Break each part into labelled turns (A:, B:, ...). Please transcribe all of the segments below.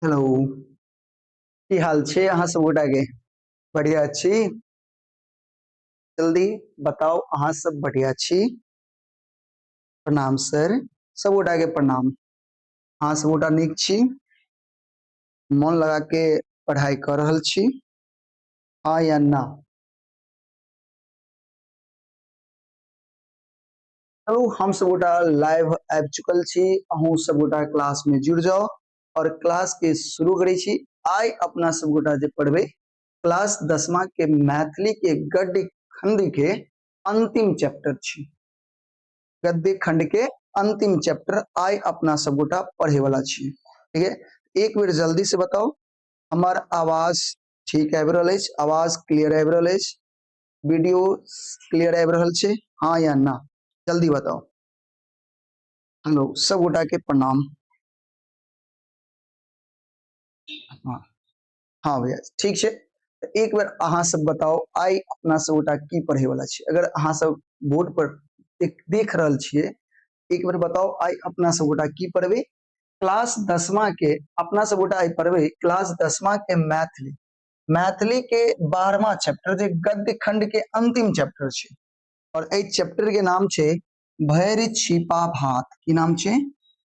A: Hello, की हाल छै अहाँ सब गोटा के? बढ़िया छी? जल्दी बताउ, अहाँ सब बढ़िया छी? प्रणाम सर, सब गोटा के प्रणाम। अहाँ सब गोटा नीक छी? मन लगा के पढ़ाई कर रहल छी, हाँ या ना? चलू, हम सब गोटा लाइव आबि चुकल छी, अहूँ सब गोटा क्लास में जुड़ जाओ और क्लास के शुरू करै छी। आइ अपना सब गोटा जे पढ़बै क्लास 10वां के मैथिली के गद्य खंड के अंतिम चैप्टर छी। गद्य खंड के अंतिम चैप्टर आइ अपना सब गोटा पढ़े वाला छी। ठीक है, एक बेर जल्दी से बताओ, हमर आवाज ठीक आबि रहल अछि? आवाज क्लियर आबि रहल अछि? वीडियो क्लियर आबि रहल छै, हाँ या ना? जल्दी बताओ। हेलो, सब गोटा के प्रणाम। हाँ हाँ भैया, ठीक छै। एक बेर अहाँ सब बताओ, आइ अपना सब गोटा की पढ़े वाला छी? अगर अहाँ सब बोर्ड पर देख रहल छियै, एक बेर बताओ आइ अपना सब गोटा की पढ़बै? क्लास 10वां के अपना सब गोटा आइ पढ़बै क्लास 10वां के मैथिली, मैथिली के 12वां चैप्टर जे गद्य खंड के अंतिम चैप्टर छै, और एहि चैप्टर के नाम छै भरि छिपा भात। की नाम छै?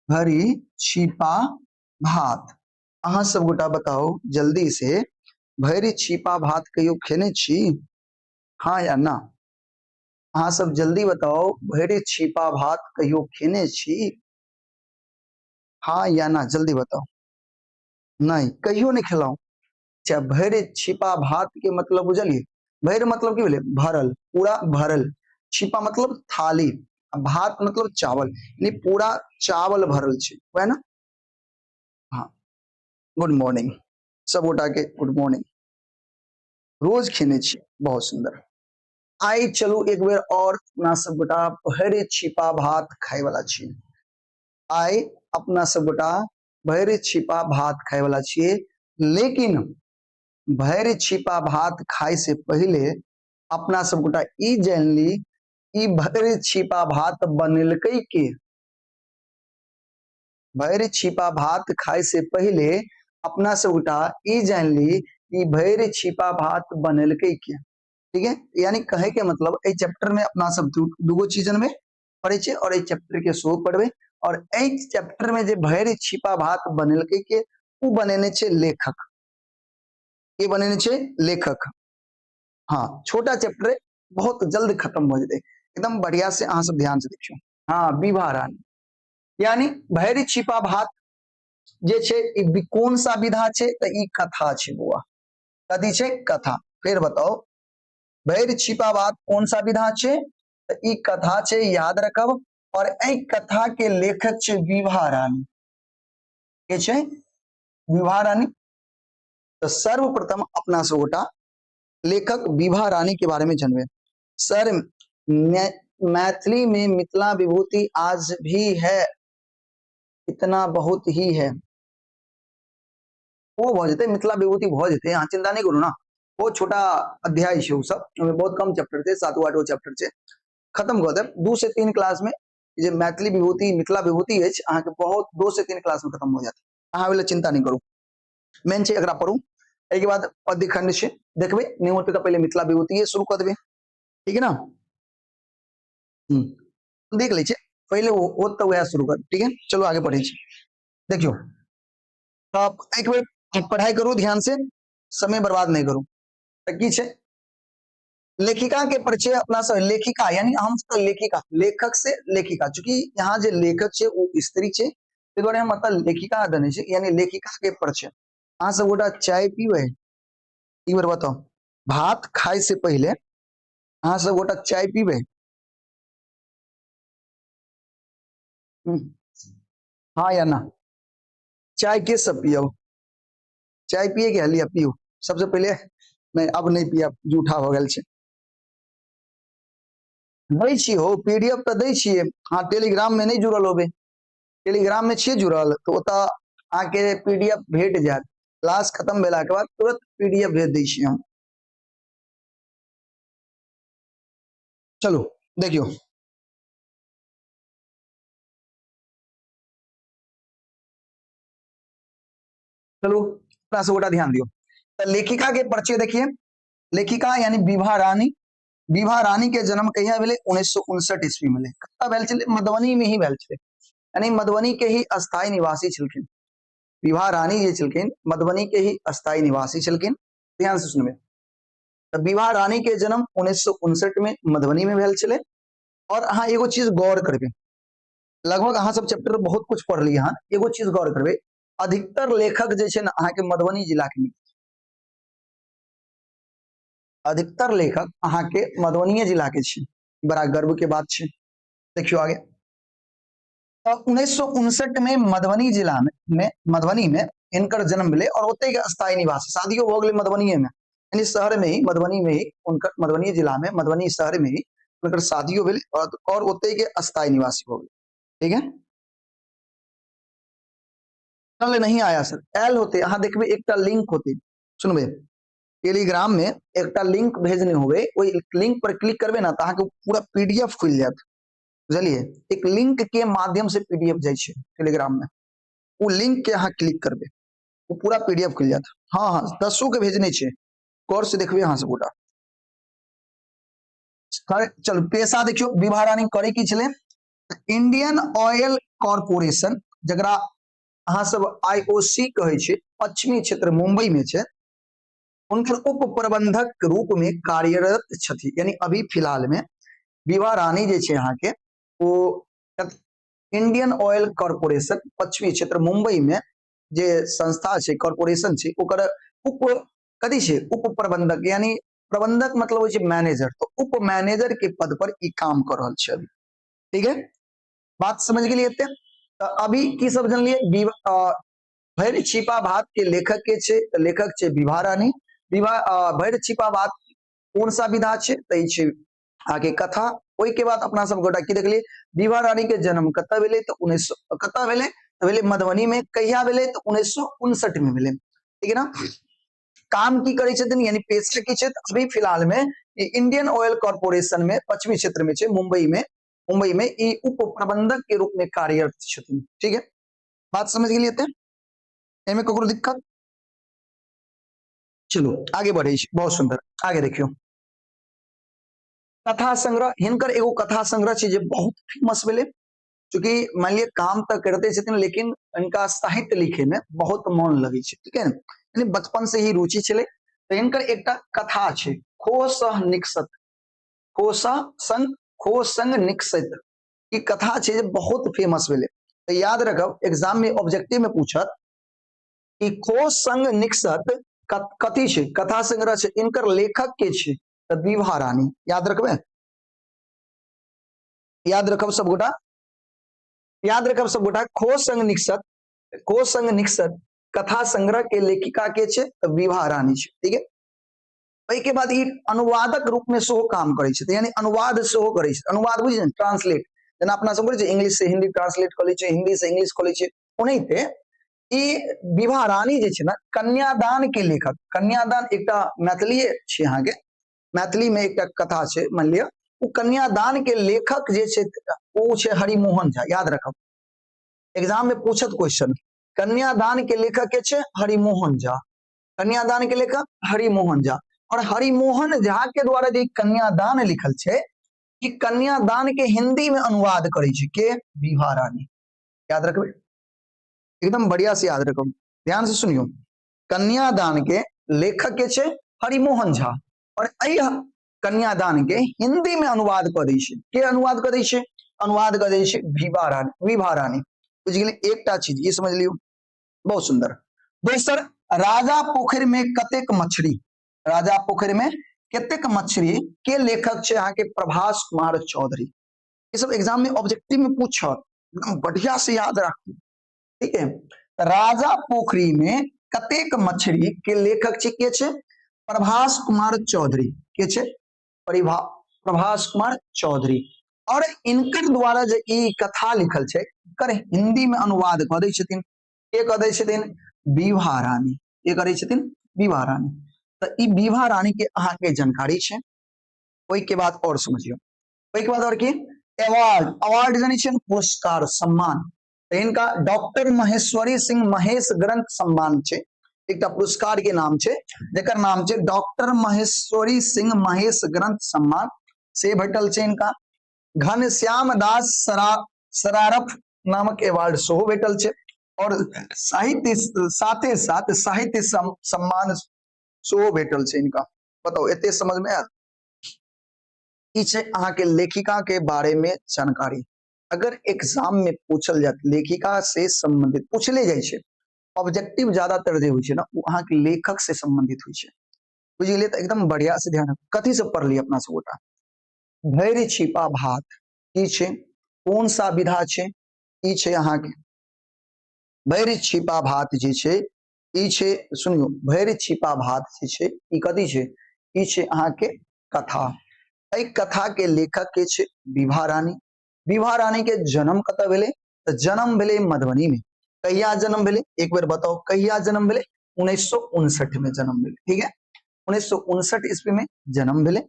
A: भरि छिपा भात। अहाँ सब गोटा बताओ जल्दी से, भरि छिपा भात कहियो खेने छी, हाँ या ना? अहाँ सब जल्दी बताओ, भरि छिपा भात कहियो खेने छी, हाँ या ना? जल्दी बताओ। नहीं, कहियो नहीं खेलौं। अच्छा, भरि छिपा भात के मतलब बुझलिए? भरि मतलब की भेलै? भरल, पूरा भरल। छिपा मतलब थाली, आ भात मतलब चावल, यानी पूरा चावल भरल छै, वएह ना? हाँ, गुड मॉर्निंग सब गोटा के, गुड मॉर्निंग। रोज खेने छी, बहुत सुंदर। आइ चलू एक बेर और अपना सब गोटा भरि छिपा भात खाय वाला छी। आइ अपना सब गोटा भरि छिपा भात खाय वाला छियै, लेकिन भरि छिपा भात खाय से पहिले अपना सब गोटा ई जान ली, ई भरि छिपा भात बनेलकै के? भरि छिपा भात खाय से पहिले अपना सब गोटा ई जान ली, ई भरि छिपा भात बनेलकै के? ठीक है, यानी कहे के मतलब एहि चैप्टर में अपना सब दूगो चीजन में पढ़े छे और एहि चैप्टर के सेहो पढ़बे, और एहि चैप्टर में जे भरि छिपा भात बनेलकै के, उ बनेने छे लेखक। के बनेने छे? लेखक। हाँ, छोटा चैप्टर है, बहुत जल्द खत्म हो जेतै, एकदम बढ़िया से अहाँ सब ध्यान से देखियो। हाँ, विभा रानी, यानी भरि छिपा भात जे छे, ई कोन सा विधा छे? त ई कथा छे बौआ। कथी छे? कथा। फिर बताओ, भरि छिपा भात कोन सा विधा छे? त ई कथा छे, याद रखब। और एहि कथा के लेखक छे विभा रानी। के छे? विभा रानी। तो सर्वप्रथम अपना सब गोटा लेखक विभा रानी के बारे में जानबे। सर, मैथिली में मिथिला विभूति आज भी है, इतना बहुत ही है। वो भऽ जेतै, मिथिला विभूति भऽ जेतै, अहाँ चिंता नहीं करू ना। बहुत छोटा अध्याय छै उ सब, ओहिमे बहुत कम चैप्टर छै, 7 8 गो चैप्टर छै, खत्म कऽ देब 2 से 3 क्लास में। जे मैथिली विभूति मिथिला विभूति अछि, अहाँके बहुत 2 से 3 क्लास में खत्म हो जायत, अहाँ ओहि लए चिंता नहीं करू। मेन छै एकरा पढ़ू। एहिके बाद पद्य खंड छै, देखबै नहीं होतै तऽ पहिले मिथिला विभूतिये शुरू कऽ देबै, ठीक है ना? देख लै छियै पहिले होत तऽ वएह शुरू कर, ठीक है? चलू आगे बढ़ै छी। देखियौ, तऽ एक बेर पढ़ाई करू ध्यान से, समय बर्बाद नहीं करू। तऽ की छै लेखिका के परिचय अपना सब लेखिका, यानी हम सब लेखिका, लेखक से लेखिका, चूंकि यहाँ जे लेखक छै वो स्त्री छै, ताहि दुआरे हम मतलब लेखिका देने छै, यानी लेखिका के परिचय। अहाँ सब गोटा चाय पीबै? एक बेर बताउ, भात खाय से पहिले अहाँ सब गोटा चाय पीबै? हाँ या ना? चाय के सब पियब? चाय पिए के लिया पियू सबसे पहले। नहीं, अब नहीं पिया, जूठा हो गेल छै। दै छी हो, पीडीएफ तऽ दै छियै। हाँ, टेलीग्राम में नहीं जुड़ल होबे, टेलीग्राम में छियै जुड़ल तऽ ओतऽ अहाँके पीडीएफ भेट जायत। क्लास खत्म भेला के बाद तुरंत पीडीएफ भेज दै छियै हम। चलू देखियौ, चलू अपना सब गोटा ध्यान दियौ। तऽ लेखिका के परिचय देखिए। लेखिका यानी विभा रानी। विभा रानी के जन्म कहिया भेलै? 1959 ईस्वी में भेलै। कतऽ भेल छलै? मधुबनी में ही भेल छलै, यानी मधुबनी के ही अस्थायी निवासी छलखिन। विभा रानी जे छलखिन मधुबनी के ही अस्थायी निवासी छलखिन। ध्यान से सुनबै। तऽ विभा रानी के जन्म 1959 में मधुबनी में भेल छलै। और अहाँ एगो चीज गौर करबै, लगभग अहाँ सब चैप्टर बहुत कुछ पढ़लियै हन, एगो चीज गौर करबै, अधिकतर लेखक जे छै ने अहाँके मधुबनी जिला के मिलत। अधिकतर लेखक अहाँके मधुबनीये जिला के छै, बड़ा गर्व के बात छै। देखियौ आगे। तऽ 1959 में मधुबनी जिला में मधुबनी में हिनकर जन्म भेलै और ओतै के स्थायी निवासी, शादियो भऽ गेलै मधुबनीये में, यानी शहर में ही, मधुबनी में ही उनकर, मधुबनी जिला में मधुबनी शहर में ही हुनकर शादियो भेलै और ओतै के स्थायी निवासी भऽ गेलै। ठीक है, चल नहीं आया सर, एल होते अहाँ देखबे एकटा लिंक होते, सुनबे टेलीग्राम में एकटा लिंक भेजने होबे, ओहि लिंक पर क्लिक करबे ना तऽ अहाँके पूरा पीडीएफ खुलि जायत, बुझलिए? एक लिंक के माध्यम से पीडीएफ जाइ छै टेलीग्राम में, ओ लिंक के अहाँ क्लिक करबे ओ पूरा पीडीएफ खुलि जायत। हाँ हाँ, 10 के भेजने छै, गौर से देखबे अहाँ सब गोटा। चलू पेशा देखियौ, विभा रानी करे की छलै? इंडियन ऑयल कॉर्पोरेशन, जकरा अहाँ सब आईओसी कहै छै, पश्चिमी क्षेत्र मुंबई में छै, हुनकर उप प्रबंधक रूप में कार्यरत छथि। यानी अभी फिलहाल में विभा रानी जे छै अहाँके ओ इंडियन ऑयल कॉर्पोरेशन पश्चिमी क्षेत्र मुंबई में जे संस्था छै, कॉर्पोरेशन छै, ओकर उप कथी छै? उप प्रबंधक, यानी प्रबंधक मतलब होइ छै मैनेजर, तो उप मैनेजर के पद पर ई काम कर रहल छै अभी। ठीक है, बात समझ गेलिए एते? तऽ अभी की सब जनलिए? भरि छिपा भात के लेखक के छै? तऽ लेखक छै विभा रानी। विभा भरि छिपा भात कोन सा विधा छै? तऽ ई छै अहाँके कथा। ओहिके बाद अपना सब गोटा की देखलिए? विभा रानी के जन्म कतऽ भेलै? तऽ 1900 कतऽ भेलै? तऽ भेलै मधुबनी में। कहिया भेलै? तऽ 1959 में भेलै। ठीक है ना? काम की करै छथिन, यानी पेशा की छै? अभी फिलहाल में इंडियन ऑयल कॉर्पोरेशन में पश्चिमी क्षेत्र में छै, मुंबई में, मुंबई में ई उप प्रबंधक के रूप में कार्यरत छथिन। ठीक है, बात समझ गेलिए एते? एहिमे ककरो दिक्कत? चलू आगे बढ़े छी। बहुत सुंदर, आगे देखियौ। कथा संग्रह, हिनकर एगो कथा संग्रह छै जे बहुत फेमस भेलै। चूंकि मान लिअ काम तऽ करिते छथिन, लेकिन हिनका साहित्य लिखे में बहुत मन लगै छै। ठीक है, यानी बचपन से ही रुचि छलै। तऽ हिनकर एकटा कथा छै खो सह निकसत, खो सह संग, खो संग निकसत, ई कथा छै जे बहुत फेमस भेलै। तऽ याद रखब, एग्जाम में ऑब्जेक्टिव में पूछत कि खो संग निकसत कथी छै? कथा संग्रह छै। इनकर लेखक के छै? तऽ विभा रानी। याद रखबै, याद रखब सब गोटा, याद रखब सब गोटा। खो संग निकसत, खो संग निकसत कथा संग्रह के लेखिका के छै? तऽ विभा रानी छै। ठीक है, ओहिके बाद ई अनुवादक रूप में सेहो काम करै छै, यानी अनुवाद सेहो करै छै। अनुवाद बुझि ने, ट्रांसलेट, जेना अपना सब करै छै, इंग्लिश से हिंदी ट्रांसलेट कऽ लै छै, हिंदी से इंग्लिश कऽ लै छै, ओनाहिते ई विभा रानी जे छै ने कन्यादान के लेखक। कन्यादान एकटा मैथिलीए छै अहाँके, मैथिली में एकटा कथा छै मान लिअ, ओ कन्यादान के लेखक जे छै ओ छै हरिमोहन झा। याद रखब, एग्जाम में पूछत क्वेश्चन, कन्यादान के लेखक के छै? हरिमोहन झा। कन्यादान के लेखक हरिमोहन झा। और हरिमोहन झा के द्वारा जे कन्यादान लिखल छै, ई कन्यादान के हिंदी में अनुवाद करै छै के? विभा रानी। याद रखबै, एकदम बढ़िया से याद रखब, ध्यान से सुनियो। कन्यादान के लेखक के छै? हरिमोहन झा। और एहि कन्यादान के हिंदी में अनुवाद कऽ दै छै के? अनुवाद कऽ दै छै, अनुवाद कऽ दै छै विभा रानी, विभा रानी। बुझि गेलियै? एकटा चीज ई समझ लियौ, बहुत सुंदर। दोसर, राजा पोखरि में कतेक मछली, राजा पोखरि में कतेक मछली के लेखक छै अहाँके प्रभास कुमार चौधरी। ई सब एग्जाम में ऑब्जेक्टिव में पूछत, एकदम बढ़िया से याद राखू। ठीक है, राजा पोखरी में कतेक मछली के लेखक छै के छै? प्रभास कुमार चौधरी। के छै? प्रभास कुमार चौधरी। और इनकर द्वारा जे ई कथा लिखल छै, एकर हिंदी में अनुवाद कऽ दै छथिन के? कऽ दै छथिन विभा रानी। के करै छथिन? विभा रानी। तऽ ई विभा रानी के अहाँके जानकारी छै। ओहिके बाद और समझियौ, ओहिके बाद और की? अवार्ड, अवार्ड जानै छियै? पुरस्कार, सम्मान। तऽ हिनका डॉक्टर महेश्वरी सिंह महेश ग्रंथ सम्मान छै। एकटा पुरस्कार के नाम छै जकर नाम छै डॉक्टर महेश्वरी सिंह महेश ग्रंथ सम्मान, से भेटल छै इनका। घनश्याम दास सरारफ नामक अवार्ड सेहो भेटल छै और साहित्य साथे साथ साहित्य सम्मान सेहो भेटल छै इनका। बताउ एते समझ में आयल? ई छै अहाँके लेखिका के बारे में जानकारी। अगर एग्जाम में पूछल जात लेखिका से संबंधित पूछले जाइ छै, ऑब्जेक्टिव ज्यादातर जे होइ छै ने ओ अहाँके लेखक से संबंधित होइ छै, बुझि गेलियै? तऽ एकदम बढ़िया से ध्यान। कथी सब पढ़लियै अपना सब गोटा? भरि छिपा भात की छै, कोन सा विधा छै? ई छै अहाँके भरि छिपा भात जे छै ई छै, सुनियौ, भरि छिपा भात जे छै ई कथी छै? ई छै अहाँके कथा। एहि कथा के लेखक के छै विभा रानी। विभा रानी के जन्म कतऽ भेलै? तऽ जन्म भेलै मधुबनी में। कहिया जन्म भेलै? एक बेर बताउ कहिया जन्म भेलै? 1959 में जन्म भेलै, ठीक है, 1959 ईस्वी में जन्म भेलै।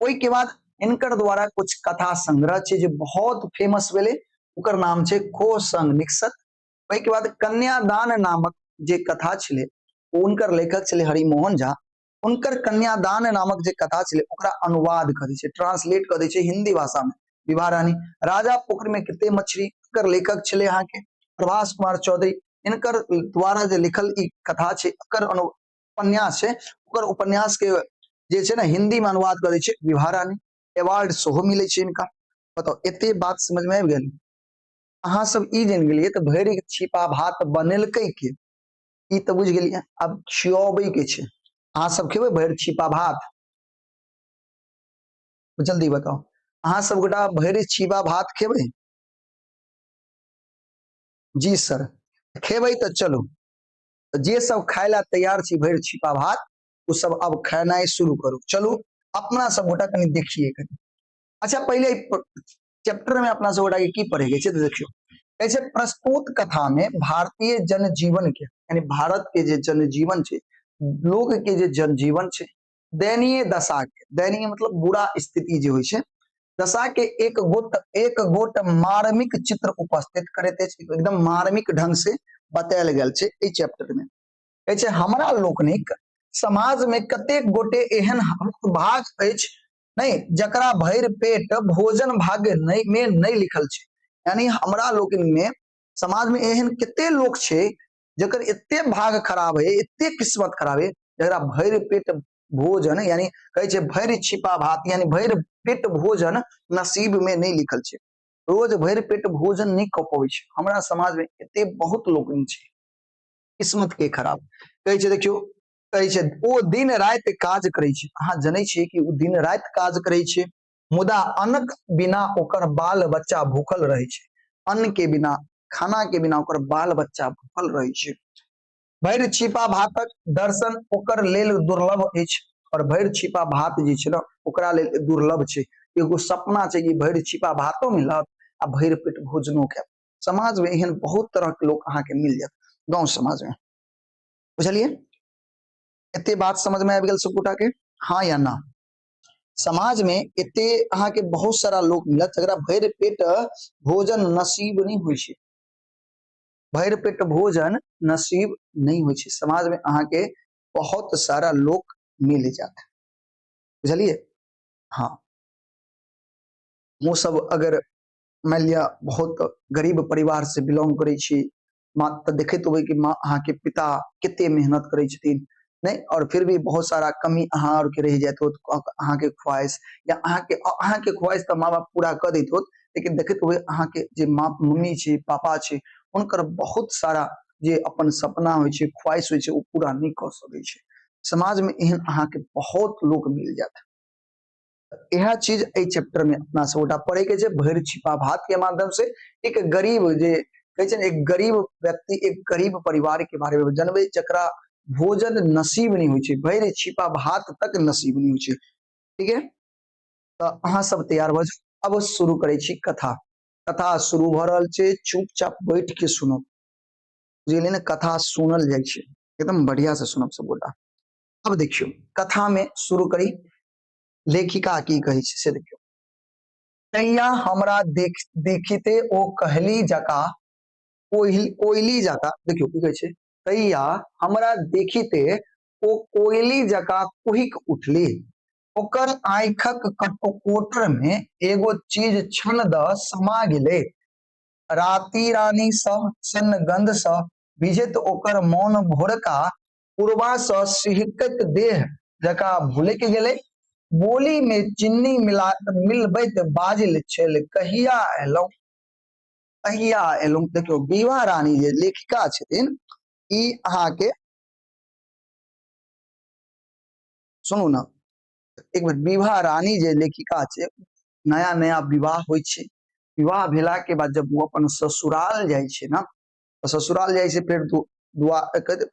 A: ओहि के बाद इनकर द्वारा कुछ कथा संग्रह छै जे बहुत फेमस भेलै, ओकर नाम छै खो संग निकसत। ओहि के बाद कन्यादान नामक जे कथा छलै, हुनकर लेखक छलै हरिमोहन झा। हुनकर कन्यादान नामक जे कथा छलै ओकरा अनुवाद कऽ दै छै, ट्रांसलेट कऽ दै छै हिंदी भाषा में विभा रानी। राजा पोखरि में कते मछली, एकर लेखक छलै अहाँके प्रभास कुमार चौधरी। इनकर द्वारा जे लिखल ई कथा छै, एकर उपन्यास छै, ओकर उपन्यास के जे छै ने हिंदी में अनुवाद कऽ दै छै विभा रानी। अवार्ड सेहो मिलै छै इनका। बताउ एते बात समझ में आबि गेल? अहाँ सब ई जानि गेलियै तऽ भरि छिपा भात बनेलकै के, ई तऽ बुझि गेलियै। आब खियाबै के छै, अहाँ सब खेबै भरि छिपा भात? जल्दी बताउ, अहाँ सब गोटा भरि छिपा भात खेबै? जी सर खेबै। तऽ चलू, जे सब खाय ला तैयार छी भरि छिपा भात, ओ सब अब खेनाइ शुरू करू। चलू अपना सब गोटा कनि देखिए कनि। अच्छा, पहिले चैप्टर में अपना सब गोटा के की पढ़े के छै, तऽ देखियौ कहै छै प्रस्तुत कथा में भारतीय जनजीवन के, यानी भारत के जे जनजीवन छै, लोक के जे जनजीवन छै, दयनीय दशा के, दयनीय मतलब बुरा स्थिति जे होइ छै, दशा के एक गोट मार्मिक चित्र उपस्थित करैत अछि। एकदम मार्मिक ढंग से बतायल गेल छै एहि चैप्टर में। कहै छै हमरा लोकनिक समाज में कतेक गोटे एहन भाग अछि नहि जकरा भरि पेट भोजन भाग्य नहि में नहि लिखल छै। यानी हमरा लोकनि में समाज में एहन कते लोक छै जकर एते भाग खराब है, एते किस्मत खराब है, जकरा भरि पेट भोजन, यानी कहै छै भरि छिपा भात, यानी भरि पेट भोजन नसीब में नहि लिखल छै। रोज भरि पेट भोजन नहि कऽ पबै छै। हमरा समाज में एते बहुत लोक छै किस्मत के खराब। कहै छै देखियौ, कहै छै ओ दिन राति काज करै छै। अहाँ जनै छियै कि ओ दिन राति काज करै छै, मुदा अन्नक बिना ओकर बाल बच्चा भूखल रहै छै। अन्न के बिना, खाना के बिना ओकर बाल बच्चा भूखल रहै छै। भरि छिपा भातक दर्शन ओकर लेल दुर्लभ अछि। और भरि छिपा भात जे छै ने ओकरा लेल दुर्लभ छै। एगो सपना छै कि भरि छिपा भातो मिलत आ भरि पेट भोजनो खायब। समाज में एहन बहुत तरह के लोक अहाँके मिल जायत गाँव समाज में, बुझलियै? एते बात समझ में आबि गेल सबगोटा के, हाँ या ना? समाज में एते अहाँके बहुत सारा लोक मिलत जकरा भरि पेट भोजन नसीब नहि होइ छै, भरि पेट भोजन नसीब नहि होइ छै। समाज में अहाँके बहुत सारा लोक मिल जायत, बुझलियै? हाँ, हमहूँ सब अगर मानि लिअ बहुत गरीब परिवार से बिलोंग करै छी, माँ तऽ देखैत होबै कि माँ अहाँके पिता कते मेहनत करै छथिन नहि, और फिर भी बहुत सारा कमी अहाँ आरके रहि जाइत होत। अहाँके ख्वाहिश या अहाँके ख्वाहिश तऽ माँ बाप पूरा कऽ दैत होत, लेकिन देखैत होबै अहाँके जे माँ मम्मी छै, पापा छै, हुनकर बहुत सारा जे अपन सपना होइ छै, ख्वाहिश होइ छै, ओ पूरा नहि कऽ सकै छै। समाज में एहन अहाँके बहुत लोक मिल जायत। इएह चीज एहि चैप्टर में अपना सब गोटा पढ़े के छै। भरि छिपा भात के माध्यम से एक गरीब जे कहै छै ने, एक गरीब व्यक्ति, एक गरीब परिवार के बारे में जनबै जकरा भोजन नसीब नहि होइ छै, भरि छिपा भात तक नसीब नहि होइ छै। ठीक है, तऽ अहाँ सब तैयार भऽ जाउ, अब शुरू करै छी कथा। कथा शुरू भऽ रहल छै, चुपचाप बैठ के सुनू, बुझलियै ने? कथा सुनल जाइ छै, एकदम बढ़िया से सुनब सब गोटा। अब देखियौ कथा में शुरू करी, लेखिका की कहै छै से देखियौ। तहिया हमरा देखिते ओ कहली जका कोयली जका, देखियौ की कहै छै। तहिया हमरा देखिते ओ कोयली जकाँ कुहिक उठली। ओकर आँखिक कोटर मे एगो चीज छन द समा गेलै। राति रानी सँ सन गंध सँ भिजैत ओकर मौन भोरका पुरबा सँ सिहकैत देह जकाँ भुलकि गेलै। बोली मे चिन्नी मिला मिलबैत बाजल छल, कहिया एलहुँ? कहिया एलहुँ? देखियौ, विभा रानी जे लेखिका छथिन, ई अहाँके सुनू ने एक बेर। विभा रानी जे लेखिका छै, नया नया विवाह होइ छै। विवाह भेला के बाद जब ओ अपन ससुराल जाइ छै ने, तऽ ससुराल जाइ छै, फेर दुआ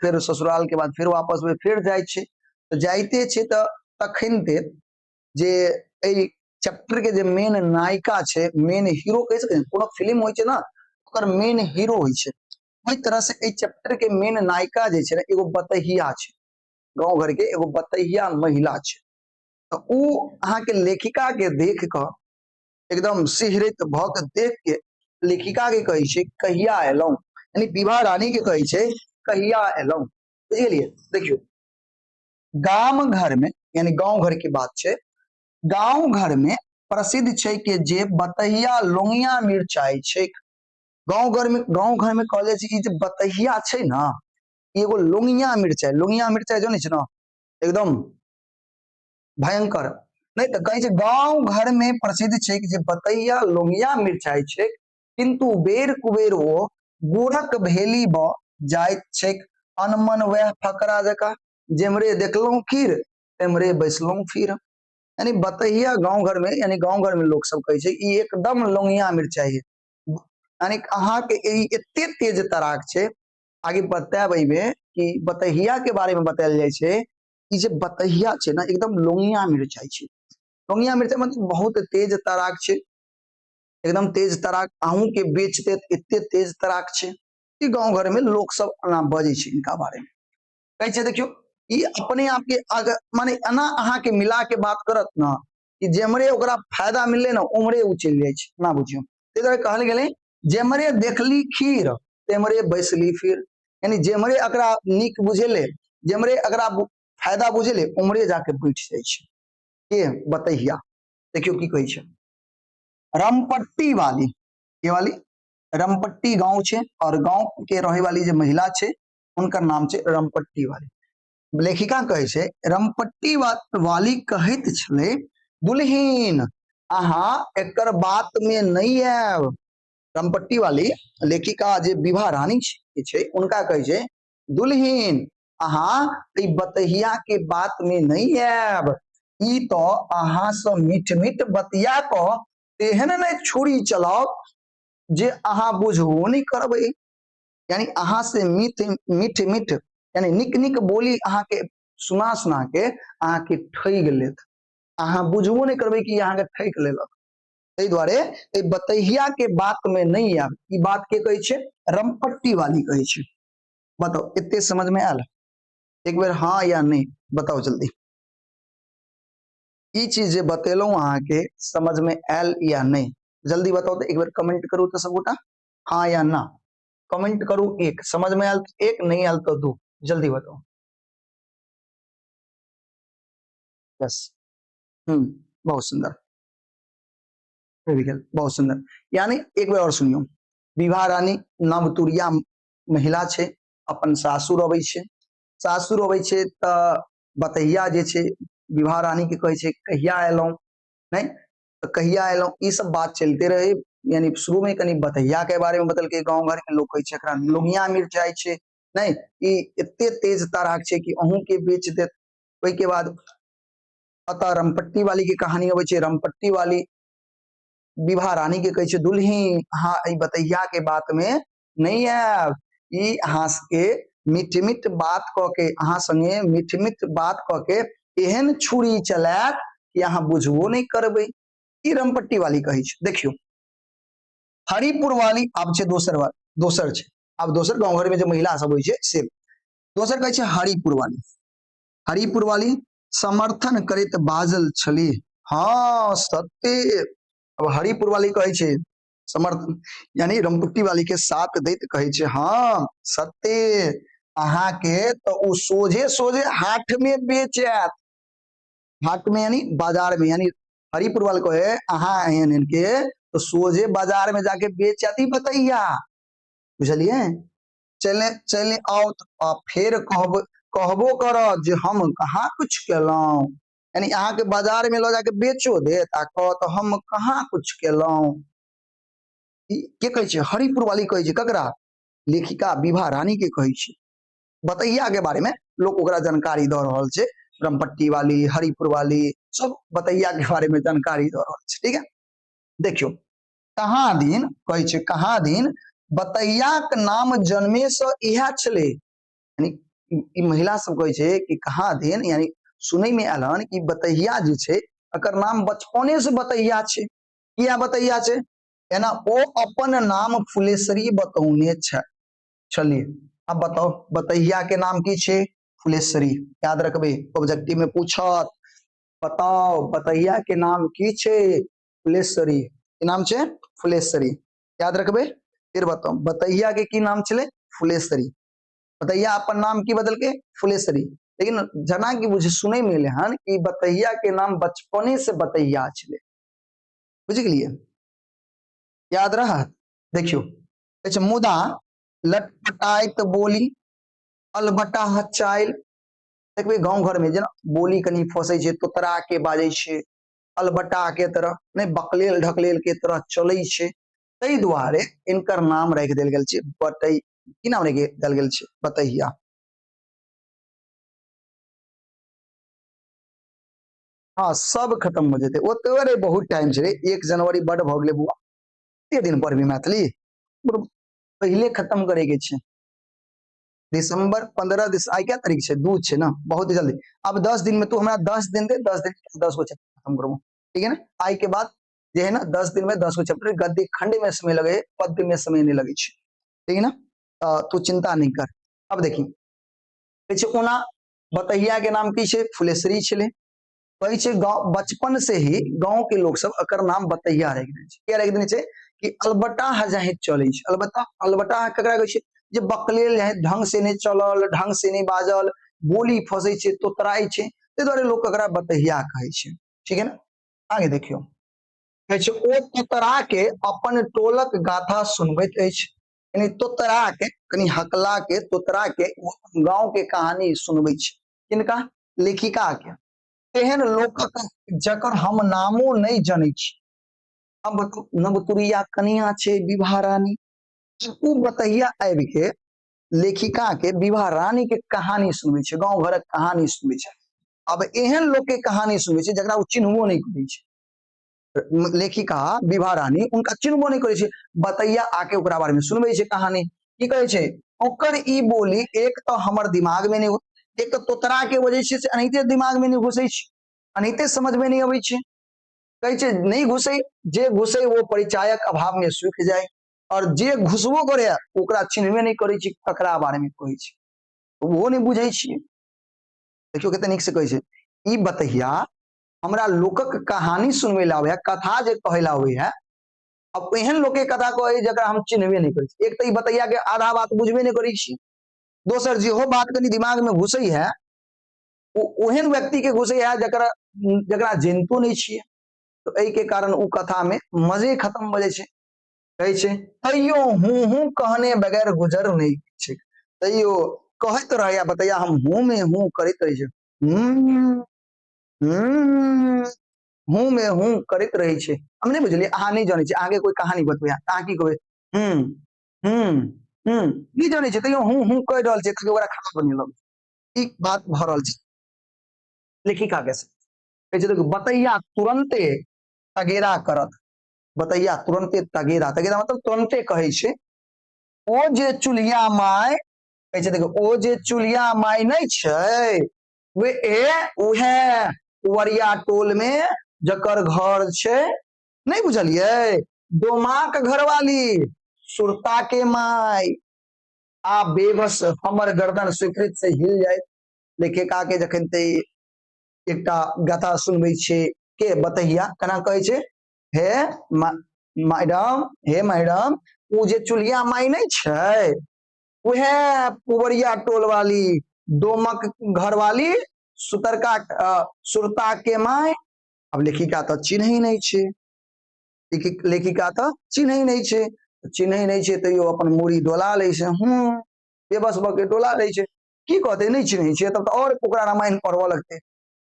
A: फेर ससुराल के बाद फेर वापस फेर जाइ छै, तऽ जाइते छै तऽ तखन जे एहि चैप्टर के जे मेन नायिका छै, मेन हीरो कहि सकै, कोनो फिल्म होइ छै ने, ओकर मेन हीरो होइ छै, ओहि तरह से एहि चैप्टर के मेन नायिका जे छै ने, एगो बतहिया छै, गाँव घर के एगो बतहिया महिला छै। तऽ ओ अहाँके लेखिका के देख कऽ एकदम सिहरित भऽ के देख के लेखिका के कहै छै, कहिया एलहुँ? यानी विभा रानी के कहै छै, कहिया एलहुँ? बुझि गेलियै? देखियौ, गाम घर में, यानी गाँव घर के बात छै, गाँव घर में प्रसिद्ध छै कि जे बतहिया लोंगिया मिरचाई छै। गाँव घर में कहल जाइ छै कि जे बतहिया छै ने, एगो लोंगिया मिरचाई, लोंगिया मिरचाई जो नहीं छै ने, एकदम भयंकर नहि। तऽ कहै छै, गाँव घर में प्रसिद्ध छै कि जे बतैया लोंगिया मिरचाई छै, किंतु बेर कुबेर ओ गुड़क भेली भ जाइत छैक। अनमन वएह फकरा जकाँ, जेम्हरे देखलहुँ खीर तेम्हरे बैसलहुँ फिर। यानी बतहिया गाँव घर में, यानी गाँव घर में लोक सब कहै छै, ई एकदम लोंगिया मिरचाई है, यानी अहाँके ई एते तेज तराक छै। आगे बतायब एहिमे कि बतहिया के बारे में बतायल जाइ छै, ई जे बतहिया छै ने, एकदम लोंगिया मिरचाई छै। लोंगिया मिरचाई मतलब बहुत तेज तराक छै, एकदम तेज तराक, अहूँ के बेच देत, एते तेज तराक छै। ई गाँव घर में लोक सब एना बजै छै इनका बारे में। कहै छै, देखियौ, ई अपने आप के अगर माने एना अहाँ के मिला के बात करत ने कि जेम्हरे ओकरा फायदा मिलले ने, उम्हरे ओ चलि जाइ छै, ना बुझियौ। ताहि दुआरे कहल गेलै, जेम्हरे देखली खीर तेम्हरे बैसली फिर। यानी जेम्हरे एकरा नीक बुझेले, जेम्हरे एकरा फायदा बुझेले, उम्हरे जाके बैठ जाइ छै के बतैया। देखियौ की कहै छै। रमपट्टी वाली, के वाली? रमपट्टी गांव छै और गांव के रहे वाली जे महिला छै, हुनकर नाम छै रमपट्टी वाली। लेखिका कहै छै, रमपट्टी वाली कहैत छलै, दुल्हीन, अहाँ एकर बात में नहि आयब। रमपट्टी वाली लेखिका जे विभा रानी छै, उनका कहै छै, दुल्हीन, अहाँ एहि बतहिया के बात में नहि आयब। ई तो अहाँ से मीठ मीठ बतिया कऽ तेहन नहि छुरी चलाओ जे अहाँ बुझबो नहि करबै। यानी अहाँ से मीठ मीठ मीठ, यानी निक निक बोली अहाँ के सुना सुना के अहाँ के ठगि लेत, अहाँ बुझबो नहि करबै कि अहाँ के ठगि लेलक। ताहि दुआरे एहि बतहिया के बात में नहि आयब। ई बात के कहै छै? रमपट्टी वाली कहै छै। बताउ, एते समझ में आयल? एक बेर हाँ या नहीं बताउ जल्दी। ई चीज जे बतेलहुं अहाँके, समझ में आयल या नहीं? जल्दी बताउ तऽ एक बेर कमेंट करू तऽ सबगोटा, हाँ या ना कमेंट करू। एक समझ में आयल तऽ एक, नहीं आयल तऽ दू। जल्दी बताउ। यस, बहुत सुंदर, बहुत सुंदर। यानी एक बेर और सुनियो। विवाह रानी नवतुरिया महिला छै, अपन सासुर अबै छै। सासुर अबै छै तऽ बतैया जे छै, विवाह रानी के कहै छै, कहिया एलहुँ? नहि तऽ कहिया एलहुँ? ई सब बात चलते रहे। यानी शुरू में कनि बतैया के बारे में बतलकै, गाँव घर के लोग कहै छै एकरा लोंगिया मिरचाइ छै, नहि ई एते तेज तराक छै कि अहूँ के बेच देत। ओहि के बाद अतः रमपट्टी वाली के कहानी अबै छै। रमपट्टी वाली विवाह रानी के कहै छै, दुल्ही, अहाँ एहि बतैया के बात में नहि आयब। ई अहाँ के मीठ मीठ बात कऽ के, अहाँ संगे मीठ मीठ बात कऽ के एहन छुरी चलायत कि अहाँ बुझबो नहि करबै। ई रमपट्टी वाली कहै छै। देखियौ, हरिपुर वाली आब छै दोसर वाली, दोसर छै आब दोसर गाँव घर में जे महिला सब होइ छै से दोसर कहै छै। हरिपुर वाली, हरिपुर वाली समर्थन करैत बाजल छली, हँ सत्य। अब हरिपुर वाली कहै छै समर्थन, यानी रमपुट्टी वाली के साथ दैत कहै छै, हँ सत्य, अहाँके तऽ ओ सोझे सोझे हाट में बेचत। हाट में यानी बाजार में, यानी हरिपुर वाले कहे अहाँ एहन एहन के तो सोझे बाजार में जाके बेचत ही बतैया, बुझलिए? चले चले आओ आ फेर कहबो करत जे हम कहाँ कुछ केलहुँ, यानी अहाँके बाजार में लऽ जाके बेचो देत आ कहत हम कहाँ कुछ केलहुँ। के कहै छै? हरिपुर वाली कहै छै। ककरा? लेखिका विभा रानी के कहै छै। बतैया के बारे में लोक ओकरा जानकारी दऽ रहल छै, ब्रह्मपट्टी वाली, हरिपुर वाली, सब बतैया के बारे में जानकारी दऽ रहल छै। ठीक है, देखियौ कहाँ दिन कहै छै, कहाँ दिन बतैयाक नाम जन्मे से इएह छलै, यानी ई महिला सब कहै छै कि कहाँ दिन, यानी सुनै में आयल हन कि बतैया जे छै एकर नाम बचपने से बतैया छै। किया बतैया छै? एना ओ अपन नाम फुलेश्वरी बतौने छली। अब बताओ बतैया के नाम की छै? फुलेश्वरी। याद रखबे, ऑब्जेक्टिव में पूछत, बताओ बतैया के नाम की छै? फुलेश्वरी। की नाम छै? फुलेश्वरी। याद रखबे। फिर बताओ बतैया के की नाम छलै? फुलेश्वरी। बतैया अपन नाम की बदल के? फुलेश्वरी। लेकिन जना की बुझे सुनै में एलै हन कि बतैया के नाम बचपने से बतैया छलै, बुझ गेलियै? याद रहत। देखियौ अच्छा, मुदा लटपटाइत बोली अलबटा चाइल, देखबै गाँव घर में जेना बोली कनि फसै छै, तोतरा के बाजै छै, अलबटा के तरह नहि, बकलेल ढकलेल के तरह चलै छै, ताहि दुआरे इनकर नाम राखि देल गेल छै बतै, की नाम राखि देल गेल छै? बतैया। हाँ सब खत्म हो जेतै, ओतबे बहुत टाइम छै, 1 जनवरी बड भऽ गेलै बुआ, कते दिन पढ़बी मैथिली, पहिले खत्म करे के छै। दिसंबर 15 दिसंबर, आइ क्या तारीख छै? 2 छै ना, बहुत जल्दी। अब 10 दिन में तू हमरा 10 दिन दे, 10 दिन 10 गो चैप्टर खत्म करबो, ठीक है ना? आइ के बाद जे है ना 10 दिन में 10 गो चैप्टर, गद्य खंड में समय लगे, पद्य में समय नहीं लगे छै, ठीक है ना? तू चिंता नहीं कर। अब देखी कहै छै ओना बतहिया के नाम की छै? फुलेश्वरी छलै। कहै छै गाँव बचपन से ही गाँव के लोग सब एकर नाम बतहिया राखि देने छै। किया राखि देने छै? कि अलबटा जाहि चलै छै। अलबटा, अलबटा ककरा कहै छै? जे बकलेल जाहि ढंग से नहि चलल, ढंग से नहि बाजल, बोली फसै छै, तोतराइ छै, ताहि दुआरे लोक एकरा बतहिया कहै छै, ठीक है ना? आगे देखियौ कहै छै ओ तोतरा के अपन टोलक गाथा सुनबैत अछि, यानी तोतरा के कनि हकला के तोतरा के गांव के कहानी सुनबै छै। किनका? लेखिका के। तेहन लोकक जकर हम नामो नहि जनै छी। अब बताउ नवतुरिया कनिया छै विवाह रानी, ओ बतहिया आबि के लेखिका के विवाह रानी के कहानी सुनबै छै, गांव घरक कहानी सुनबै छै। अब एहन लोक के कहानी सुनबै छै जकरा ओ चिन्हबो नहि करै छै। लेखिका विभा रानी उनका चिन्हबो नहि करै छै, बतैया आके ओकरा बारे में सुनबै छै कहानी। की कहै छै? ओकर ई बोली एक तऽ हमर दिमाग में नहि, एक तऽ तोतरा के वजह छै से एनाहिते दिमाग में नहि घुसै छै, एनाहिते समझ में नहि अबै छै। कहै छै नहि घुसै, जे घुसै वो परिचायक अभाव में सूखि जाय, और जे घुसबो करे ओकरा चिन्हबे नहि करै छै ककरा बारे में कहै छै, ओहो नहि बुझै छियै। देखियौ कते नीक से कहै छै ई बतहिया हमरा लोकक कहानी सुनबै लए आबै है, कथा जे कहै लए आबै है, अब एहन लोक के कथा कहै जकरा हम चिन्हबे नहि करै छी। एक तऽ ई बतैया के आधा बात बुझबे नहि करै छी, दोसर जेहो बात कनि दिमाग में घुसै है ओ ओहन व्यक्ति के घुसै है जकरा जकरा जनितो नहि छियै, तऽ एहि के कारण ओ कथा में मजे खत्म भऽ जाइ छै। कहै छै तैयो हूँ हूँ कहने बगैर गुजर नहि छै, तैयो कहैत रहैया बतैया हम हूँ में हूँ करैत रहै छै, हूँ हूँ हूँ में हूँ करैत रहै छै। हम नहि बुझलियै, अहाँ नहि जानै छियै, अहाँके कोइ कहानी बतबैया अहाँ की कहबै? हूँ हूँ हूँ, नहि जानै छै तैयो हूँ हूँ कहि रहल छै, ताकि ओकरा खराब नहि लगै। ई बात भऽ रहल छै लेखिका के। कहै छै देखू बतैया तुरन्ते तगेरा करत, बतैया तुरन्ते तगेरा, तगेरा मतलब तुरन्ते कहै छै। ओ जे चुल्हिया माय कहै छै देखू, ओ जे चुल्हिया माय नहि छै वे ए उहे वरिया टोल में जकर घर छै, नहीं बुझलियै? डोमाक घरवाली सुरता के माय। आ बेबस हमर गर्दन स्वीकृत से हिल जाय। लेखिका के जखन ते एकटा गाथा सुनबै छै के बतहिया केना कहै छै, हे मैडम, हे मैडम, ओ जे चुल्हिया माय नहि छै उएह पुबरिया टोल वाली, डोमक घर वाली, सुतरका सुरता के my. आब लेखिका तऽ चिन्है नहि छै, लेखिका तऽ चिन्है नहि छै, चिन्है नहि छै तैयो अपन मूड़ी डोला लै छै, हूँ बेबस भऽ के डोला लै छै। की कहतै, नहि चिन्है छै तब तऽ आओर ओकरा रामायण पढ़बऽ लगतै।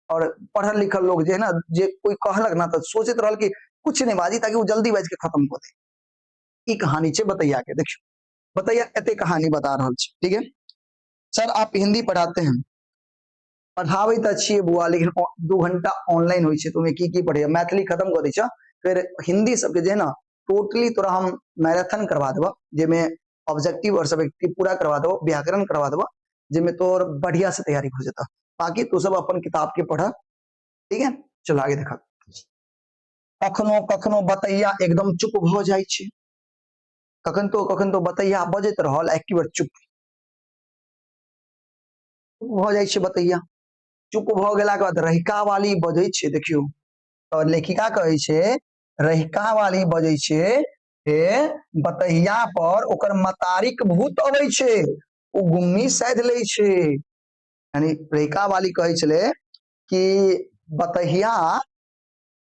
A: और पढ़ल लिखल लोग जे है ना, जे कोई कहलक ना तऽ सोचैत रहल कि कुछ नहि बाजी ताकि ओ जल्दी बाजि के खत्म कऽ दे। ई कहानी छै बतैया के। देखियौ बतैया एते कहानी बता रहल छै। ठीक है सर, आप हिंदी पढ़ाते हैं? पढ़ाबै तऽ छियै बुआ, लेकिन 2 घंटा ऑनलाइन होइ छै तऽ ओहिमे की की पढ़ैया, मैथिली खत्म कऽ दै छै, फेर हिंदी सबके जे है ना टोटली तोरा हम मैराथन करवा देबऽ, जाहिमे ऑब्जेक्टिव और सब्जेक्टिव पूरा करवा देबो, व्याकरण करवा देबो, जाहिमे तोर बढ़िया से तैयारी हो जेतऽ। बाकी तू सब अपन किताब के पढ़। ठीक है, चलो आगे देख। कखनो कखनो बतैया एकदम चुप भऽ जाइ छै, कखन तो कखन तो बतैया बजैत रहल, एक बेर चुप भऽ जाइ छै बतैया। चुप भऽ गेलाके बाद रहिका वाली बजै छै। देखियौ तऽ लेखिका कहै छै, रहिका वाली बजै छै हे बतहिया पर ओकर मतारीक भूत अबै छै, ओ गुम्मी साधि लै छै। यानी रहिका वाली कहै छलै कि बतहिया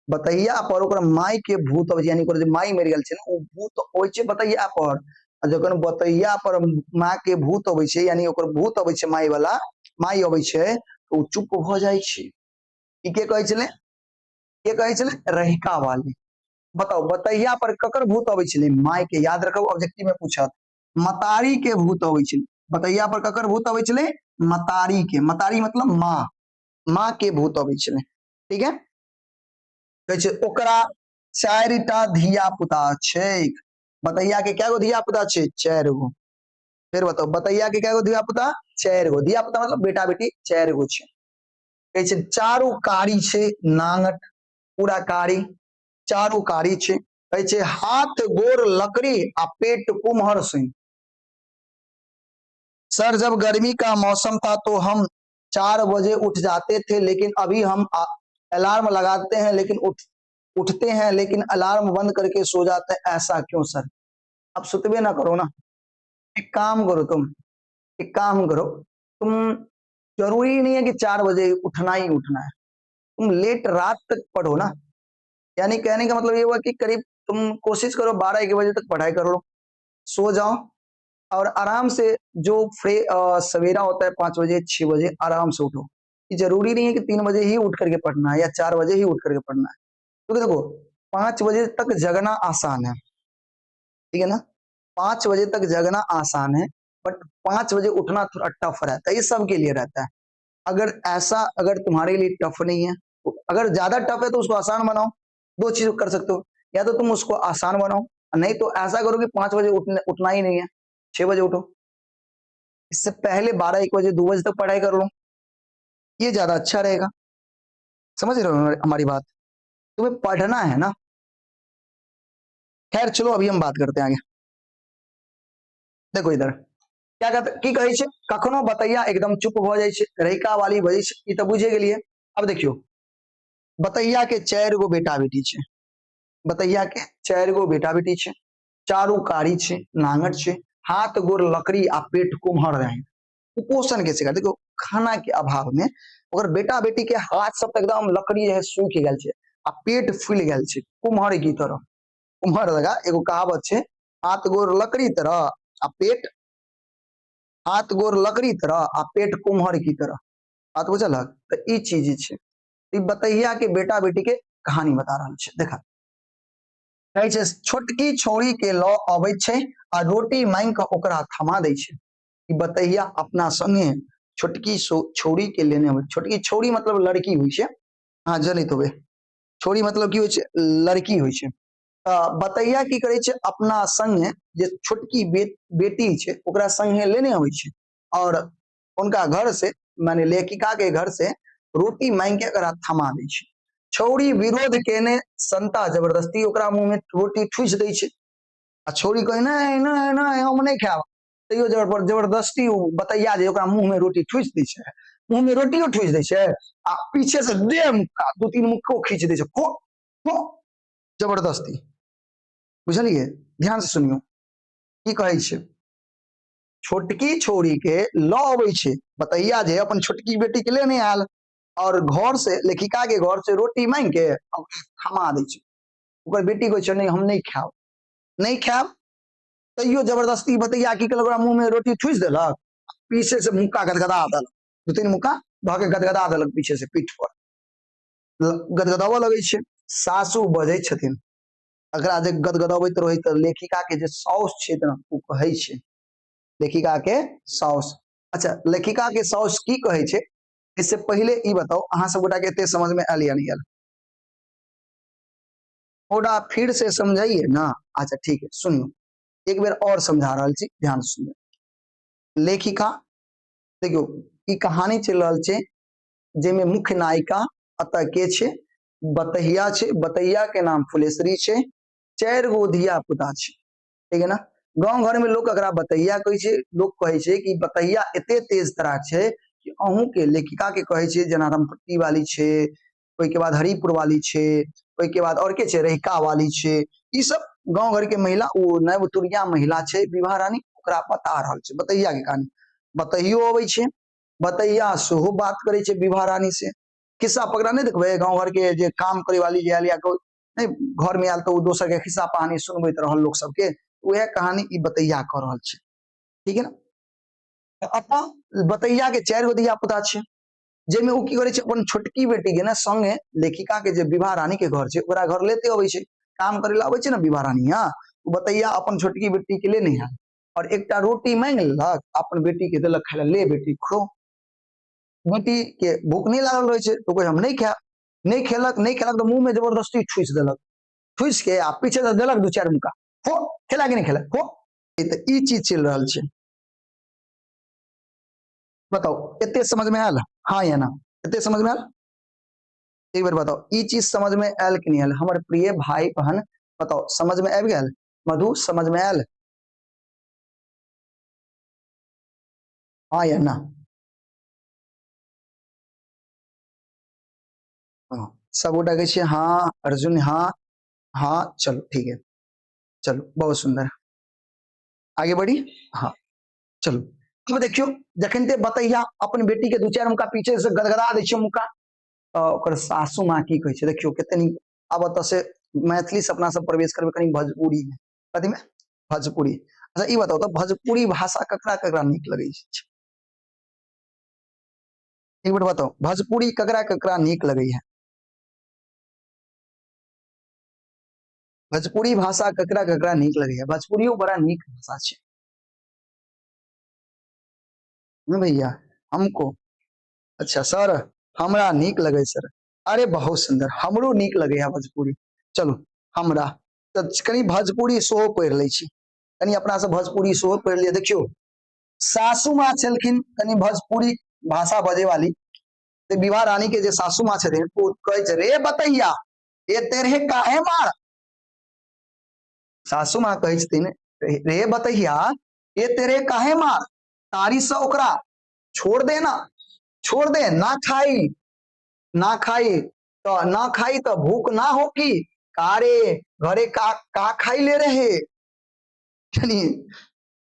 A: बतहिया पर ओकर माय के भूत अबै छै, यानी ओकर जे माय मरि गेल छै ने, ओ भूत अबै छै बतहिया पर। आ जखन बतहिया पर माँ के भूत अबै छै, यानी ओकर भूत अबै छै, माय वाला माय अबै छै, तऽ ओ चुप भऽ जाइ छै। ई के कहै छलै? के कहै छलै? रहिका वाली। बताउ बतहिया पर ककर भूत अबै छलै? माय के। याद रखब, ऑब्जेक्टिव में पूछत, मतारी के भूत अबै छलै। बतहिया पर ककर भूत अबै छलै? मतारी के। मतारी मतलब माँ, माँ के भूत अबै छलै। ठीक है, कहै छै ओकरा 4टा धिया पुता छै। बतैया के कै गो धिया पुता छै? 4 गो। फेर बताउ बतैया के कै गो धिया पुता? 4 गो। धिया पुता मतलब बेटा बेटी 4 गो छै। कहै छै चारू कारी छै, नांगट पूरा कारी, चारू कारी छै। कहै छै हाथ गोर लकड़ी आ पेट कुम्हर सुन। सर जब गर्मी का मौसम था तो हम 4 बजे उठ जाते थे, लेकिन अभी हम अलार्म लगाते हैं लेकिन उठते हैं लेकिन अलार्म बंद करके सो जाते हैं, ऐसा क्यों सर? अब सुतबे ना करो ना। एक काम करो तुम, एक काम करो तुम, जरूरी नहीं है कि 4 बजे उठना ही उठना है, तुम लेट रात तक पढ़ो ना। यानी कहने का मतलब ये हुआ कि करीब तुम कोशिश करो 12-1 बजे तक पढ़ाई कर लो, सो जाओ और आराम से जो फ्रे सवेरा होता है 5 बजे 6 बजे आराम से उठो। ये जरूरी नहीं है कि 3 बजे ही उठ करके पढ़ना है या 4 बजे ही उठ करके पढ़ना है, क्योंकि देखो 5 बजे तक जगना आसान है, ठीक है ना, 5 बजे तक जगना आसान है, बट 5 बजे उठना थोड़ा टफ रहता है, ये सबके लिए रहता है। अगर ऐसा अगर तुम्हारे लिए टफ नहीं है, तो अगर ज्यादा टफ है तो उसको आसान बनाओ। 2 चीज कर सकते हो, या तो तुम उसको आसान बनाओ, नहीं तो ऐसा करो कि 5 बजे उठना ही नहीं है, 6 बजे उठो, इससे पहले 12-1 बजे 2 बजे तक पढ़ाई कर लो, ये ज्यादा अच्छा रहेगा। समझ रहे हो हमारी बात? तुम्हें पढ़ना है ना। खैर चलो अभी हम बात करते हैं आगे। देखो इधर क्या कहते, की कहै छै, कखनो बतैया एकदम चुप भ जाइ छै, रहिका वाली बजै छै, ई तऽ बुझे गेलियै। अब देखियौ बतैया के 4 गो बेटा बेटी छै, बतैया के 4 गो बेटा बेटी छै, चारू कारी छै, नांगट छै, हाथ गोर लकड़ी आ पेट कुम्हर रहे, कुपोषण के शिकार। देखियौ खाना के अभाव में ओकर बेटा बेटी के हाथ सब एकदम लकड़ी रहे सूखि गेल छै आ पेट फूलि गेल छै कुम्हर की तरह। कुम्हर लगा एगो कहावत छै, हाथ गोर लकड़ी तरह आ पेट, हाथ गोर लकड़ी तरह आ पेट कुम्हर की तरह। बात बुझलक? तऽ ई चीज छै, ई बतैया के बेटा बेटी के कहानी बता रहल छै। देखा कहै छै छोटकी छौड़ी के लऽ अबै छै आ रोटी मांगि कऽ ओकरा थमा दै छै। ई बतैया अपना संगे छोटकी छौड़ी के लेने अबै, छोटकी छौड़ी मतलब लड़की होइ छै, अहाँ जनैत होबै, छौड़ी मतलब की होइ छै, लड़की होइ छै। तऽ बतैया की करै छै, अपना संगे जे छोटकी बेटी छै ओकरा संगे लेने अबै छै और उनका घर से माने लेखिका के घर से रोटी मांगि के ओकरा थमा दै छै। छौड़ी विरोध केने संता जबरदस्ती ओकरा मुंह में रोटी ठुसि दै छै आ छौड़ी कहै नहि नहि नहि हम नहि खायब, तैयो जबरदस्ती ओ बतैया जे ओकरा मुंह में रोटी ठुसि दै छै, मुंह में रोटियो ठुसि दै छै आ पीछे से देह मुक्का 2-3 मुक्को खींच दै छै, खो खो जबरदस्ती। बुझलियै? ध्यान से सुनियौ की कहै छै। छोटकी छौड़ी के लऽ अबै छै बतैया जे अपन छोटकी बेटी के लेने आयल और घर से लेखिका के घर से रोटी मांगि के थमा दै छै। ओकर बेटी कहै छै नहि हम नहि खायब, नहि खायब, तैयो जबरदस्ती बतैया की केलक, ओकरा मुँह में रोटी ठुसि देलक, पीछे से मुक्का गदगदा देलक, दू तीन मुक्का धऽ के गदगदा देलक पीछे से पीठ पर गदगदाबऽ लगै छै। सासु बजै छथिन, एकरा जे गदगदबैत रहै तऽ लेखिका के जे साउस छै ने ओ कहै छै, लेखिका के साउस। अच्छा लेखिका के साउस की कहै छै, इससे पहिले ई बताउ अहाँ सब गोटा के एते समझ में आयल या नहीं आयल? थोड़ा फिर से समझाइए ना। अच्छा ठीक है सुनियो, एक बेर और समझा रहल छी, ध्यान सुनियो। लेखिका देखियो ई कहानी चलि रहल छै जाहिमे मुख्य नायिका अतः के छै, बतहिया छै, बतहिया के नाम फुलेश्वरी छै, 4 गो धिया पुता छै, ठीक है ना। गांव घर में लोग एकरा बतहिया कहै छै, लोग कहै छै कि बतहिया एते तेज तराक छै कि अहूँ के लेखिका के कहै छै, जेना रामपट्टी वाली छै, ओहिके बाद हरिपुर वाली छै, ओहिके बाद और के छै, रहिका वाली छै, ई सब गांव घर के महिला, ओ नवतुरिया महिला छै विवाह रानी, ओकरा बता रहल छै बतहिया के कहानी। बतहियो अबै छै, बतहिया सेहो बात करै छै विवाह रानी से, खिस्सा पकड़ा नहीं देखबै गांव घर के जे काम करे वाली जे आयल या कोई नहीं घर में आयल तो ओ दोसर के खिस्सा कहानी सुनबैत रहल लोक सबके, वएह कहानी ई बतैया कऽ रहल छै, ठीक है ना। अतः बतैया के 4 गो धिया पुता छै, जाहिमे ओ की करै छै अपन छोटकी बेटी के ने संगे लेखिका के जे विवाह रानी के घर छै ओकरा घर लेते अबै छै, काम करे ला अबै छै ने विवाह रानी, हाँ ओ बतैया अपन छोटकी बेटी के लेने आयल और एकटा रोटी मांगि लेलक, अपन बेटी के देलक खाय ला, ले बेटी खो। बेटी के भूख नहीं लागल रहै छै तो कोई हम नहीं खायब, नहीं खेलक, नहीं खेलक तो मुंह में जबरदस्ती ठूसि देलक, ठूसि के आ पीछे से देलक 2-4 मुक्का, खो खेला कि नहीं खेला खो। तऽ ई चीज चलि रहल छै। बताउ एते समझ में आयल हाँ या ना? एते समझ में आयल? एक बेर बताउ ई चीज समझ में आयल कि नहीं आयल? हमर प्रिय भाई बहन बताउ समझ में आबि गेल? मधु समझ में आयल हाँ या ना? हाँ सब गोटा कहै छियै हाँ, अर्जुन हाँ, हाँ, चलो ठीक है, चलो बहुत सुंदर, आगे बढ़ी। हाँ चलो अब देखियो जखन ते बतैया अपन बेटी के 2-4 मुक्का पीछे से गदगदा दै छै मुक्का, तऽ ओकर सासू माँ की कहै छै देखियो कते नीक। आब ओतऽ से मैथिली से अपना सब प्रवेश करबै कनि भोजपुरी में, कथी में? भोजपुरी। अच्छा ई बताउ तऽ भोजपुरी भाषा ककरा ककरा नीक लगै छै? एक बेर बताउ भोजपुरी ककरा ककरा नीक लगै है? भोजपुरी भाषा ककरा ककरा नीक लगै है? भोजपुरियो बड़ा नीक भाषा छै भैया हमको। अच्छा सर हमरा नीक लगे सर, अरे बहुत सुंदर, हमरो नीक लगे है भोजपुरी। चलू हमरा तऽ कनि भोजपुरी सेहो पढ़ि लै छी, कनि अपना सब भोजपुरी सेहो पढ़ि लिअ। देखियौ सासू माँ छलखिन कनि भोजपुरी भाषा बजे वाली, ते विवाह रानी के जे सासू माँ छथिन ओ कहै छै रे बतैया ए तेरे काहे मार। सासू माँ कहै छथिन रे बतैया ए तेरे काहे मार, तारी से ओकरा छोड़ दे ना, छोड़ दे ना खाई, ना खाई तो ना खाई तो भूख ना हो की कारे घरे का का खाई ले रहे। चलिए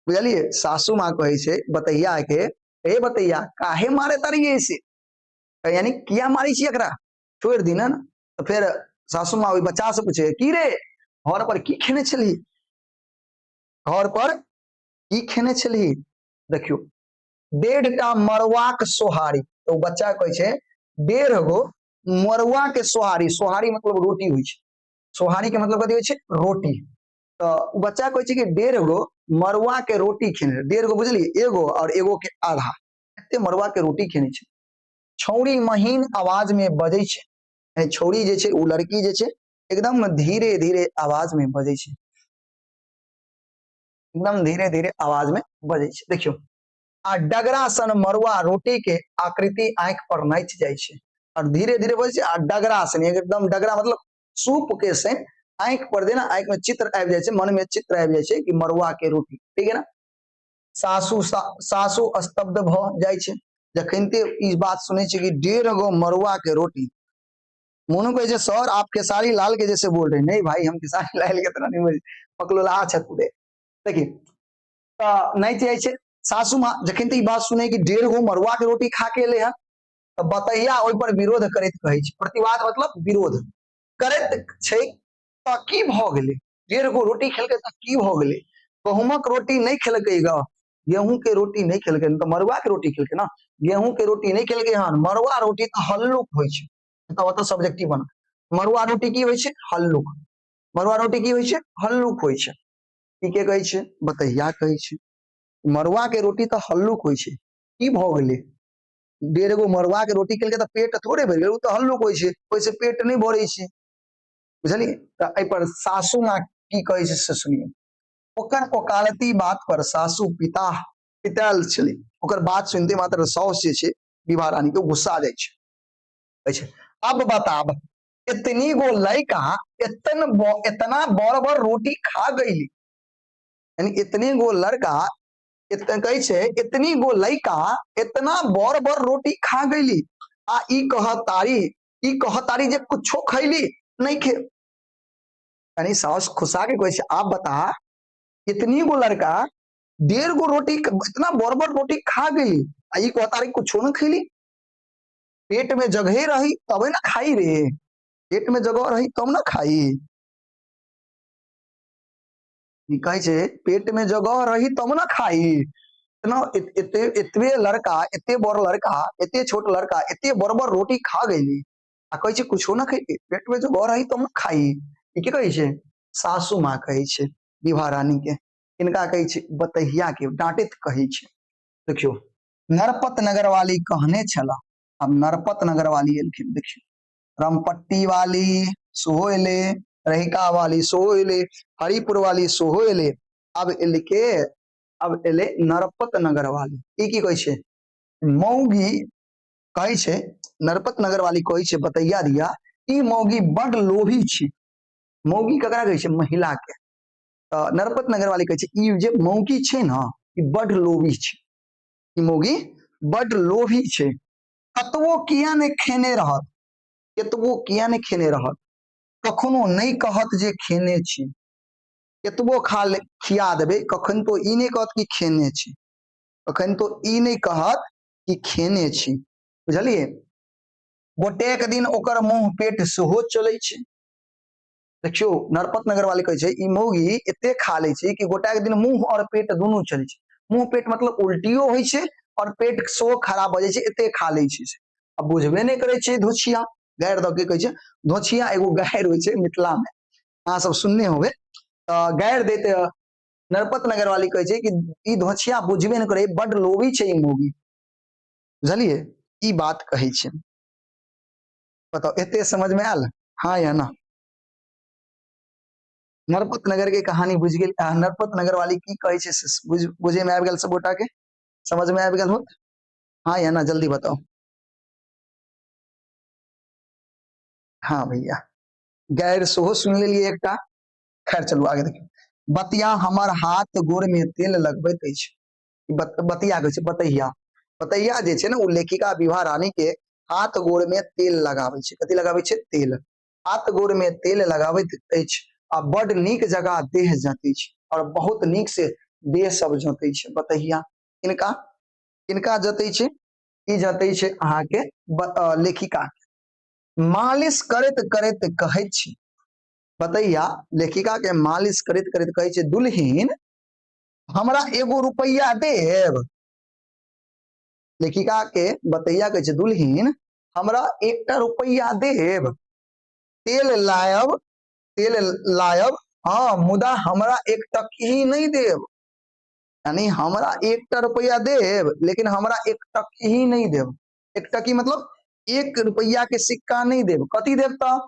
A: बुझलिए सासू माँ कहै छै बतैया के ए बतैया काहे मारे तारी ऐसे, यानी किया मारी छी एकरा, छोड़ दी ना। तो फिर सासू माँ ओहि बच्चा से पूछे की रे घर पर की खेने छली, घर पर की खेने छली। देखियो 1.5 मड़ुआक सोहारी, तो बच्चा कहै छै 1.5 गो मड़ुआ के सोहारी, सोहारी मतलब रोटी होइ छै, सोहारी के मतलब कथी होइ छै? रोटी। तो उ बच्चा कहै छै कि 1.5 गो मड़ुआ के रोटी खेने, 1.5 गो बुझलिए, एगो और एगो के आधा, एते मड़ुआ के रोटी खेने छै। छौड़ी महीन आवाज में बजै छै, यानी छौड़ी जे छै उ लड़की जे छै एकदम धीरे धीरे आवाज में बजै छै, एकदम धीरे धीरे आवाज में बजै छै। देखियौ आ डगरा सन मड़ुआ रोटी के आकृति आंखि पर नाचि जाइ छै, और धीरे धीरे बजै छै आ डगरा सन एकदम डगरा मतलब सूप के सन आंखि पर जेना आंखि में चित्र आबि जाइ छै, मन में चित्र आबि जाइ छै कि मड़ुआ के रोटी, ठीक है ना। सासू स्तब्ध भऽ जाइ छै जखनिते ई बात सुनै छै कि 1.5 गो मड़ुआ के रोटी। मोनू कहै छै सर आप खेसारी लाल के जैसे बोल रहे हैं। नहीं भाई हम खेसारी लाल के तरह नहीं बोल, पकलोला छै पूरे। देखिए तऽ नाचि जाइ छै। सासू माँ जखन तऽ ई बात सुने कि 1.5 गो मरुआ के रोटी खा के एलै हन, तऽ बतैया ओहि पर विरोध करैत कहै छै। प्रतिवाद मतलब विरोध करैत छै। तऽ की भऽ गेलै, 1.5 गो रोटी खेलकै तऽ की भऽ गेलै? गहूमक रोटी नहि खेलकै ग, गेहूं के रोटी नहि खेलकै तऽ मरुआ के रोटी खेलकै ना। गेहूं के रोटी नहि खेलकै हन, मरुआ रोटी तऽ हल्लुक होइ छै। तऽ ओतऽ सब्जेक्टिव बना, मरुआ रोटी की होइ छै? हल्लुक। मरुआ रोटी की होइ छै? हल्लुक होइ छै। ई के कहै छै? बतहिया कहै छै। मरुआ के रोटी तऽ हल्लुक होइ छै। की भऽ गेलै, 1.5 गो मरुआ के रोटी खेलकै तऽ पेट थोड़े भरि गेलै, ओ तऽ हल्लुक होइ छै, ओहिसँ पेट नहि भरै छै। बुझलियै? तऽ एहि पर सासू माँ की कहै छै से सुनियौ। ओकर ओकालती बात पर सासू पिता पितायल छलै। ओकर बात सुनते मात्र साउस जे छै विवाह रानी के गुस्सा जाइ छै। कहै छै अब बताब, इतनी गो लड़का इतना बड़ बड़ रोटी खा गईली, यानी इतनी गो लड़का इतने कहै छै इतनी गो लड़का इतना बड़ बड़ रोटी खा गईली, आ ई कहतारी जे कुछो खैली नहीं खे। यानी साउस खुशा के कहै छै आप बता, इतनी गो लड़का 1.5 गो रोटी इतना बड़ बड़ रोटी खा गईली, आ ई कहतारी कुछो न खैली। पेट में जगह रही तबे ना खाई रे, पेट में जगह रही तब ना खाई। ई कहै छै पेट में जगह रही तब ना खाई। इतना एते एतबे लड़का, एते बड़ लड़का, एते छोट लड़का, एते बड़ बड़ रोटी खा गईली, आ कहै छै कुछो ना खैली, पेट में जगह रही तब ना खाई। ई के कहै छै? सासू माँ कहै छै विवाह रानी के। किनका कहै छै? बतहिया के डांटैत कहै छै। देखियौ नरपत नगर वाली कहने छला, अब नरपत नगर वाली एलखिन। देखियौ रामपट्टी वाली सेहो एलै, रहिका वाली सेहो एलै, हरिपुर वाली सेहो एलै, अब एलै के? अब एलै नरपत नगर वाली। ई की कहै छै? मौगी कहै छै, नरपत नगर वाली कहै छै बतैया दिया, ई मौगी बड लोभी छै। मौगी ककरा कहै छै? महिला के। तऽ नरपत नगर वाली कहै छै ई जे मौगी छै ने ई बड लोभी छै, ई मौगी बड लोभी छै, कतबो किया नहि खेने रहत, कतबो किया नहि खेने रहत, कखनो नहि कहत जे खेने छी, कतबो खा ले खिया देबै कखन तो ई नहि कहत कि खेने छी, कखन तो ई नहि कहत कि खेने छी। बुझलियै? गोटेक दिन ओकर मुँह पेट सेहो चलै छै। देखियौ नरपत नगर वाले कहै छै ई मौगी एते खा लै छै कि गोटाक दिन मुंह और पेट दुनू चलै छै। मुंह पेट मतलब उल्टियो होइ छै और पेट सेहो खराब भऽ जाइ छै, एते खा लै छै से। आ बुझबे नहि करै छै धोछिया, गारि दऽ के कहै छै धोछिया। एगो गारि होइ छै मिथिला मे, अहाँ सब सुनने होबै। तऽ गारि दैत नरपत नगर वाली कहै छै कि ई धोछिया बुझबे नहि करै, बड लोभी छै ई मौगी। बुझलियै? ई बात कहै छै। बताउ एते समझ में आयल हाँ या ना? नरपत नगर के कहानी बुझ गेल? नरपत नगर वाली की कहै छै से बुझे में आबि गेल सब गोटा के? समझ में आबि गेल होत हाँ या ना? जल्दी बताओ। हाँ भैया गैर सेहो सुन लेलियै एकटा। खैर चलू आगे देखियौ। बतिया हमर हाथ गोर में तेल लगबैत अछि। बतिया कहै छै बतैया। बतैया जे छै ने ओ लेखिका विवाह रानी के हाथ गोर में तेल लगाबै छै। कथी लगाबै छै? तेल। हाथ गोर में तेल लगाबैत अछि आ बड नीक जगह देह जँतै छै और बहुत नीक से देह सब जँतै छै बतैया। किनका किनका जँतै छै? ई जँतै छै अहाँके लेखिका के। मालिश करैत करैत कहै छै बतैया लेखिका के मालिश करैत करैत कहै छै दुल्हिन हमरा एगो रुपैआ देब। लेखिका के बतैया कहै छै दुल्हिन हमरा एकटा रुपैआ देब, तेल लायब, तेल लायब, हाँ मुदा हमरा एक टकही नहीं देब। यानी हमरा एकटा रुपैआ देब लेकिन हमरा एक टकही नहीं देब। एक टकी मतलब 1 रुपैआ के सिक्का नहीं देब। कथी देब? तऽ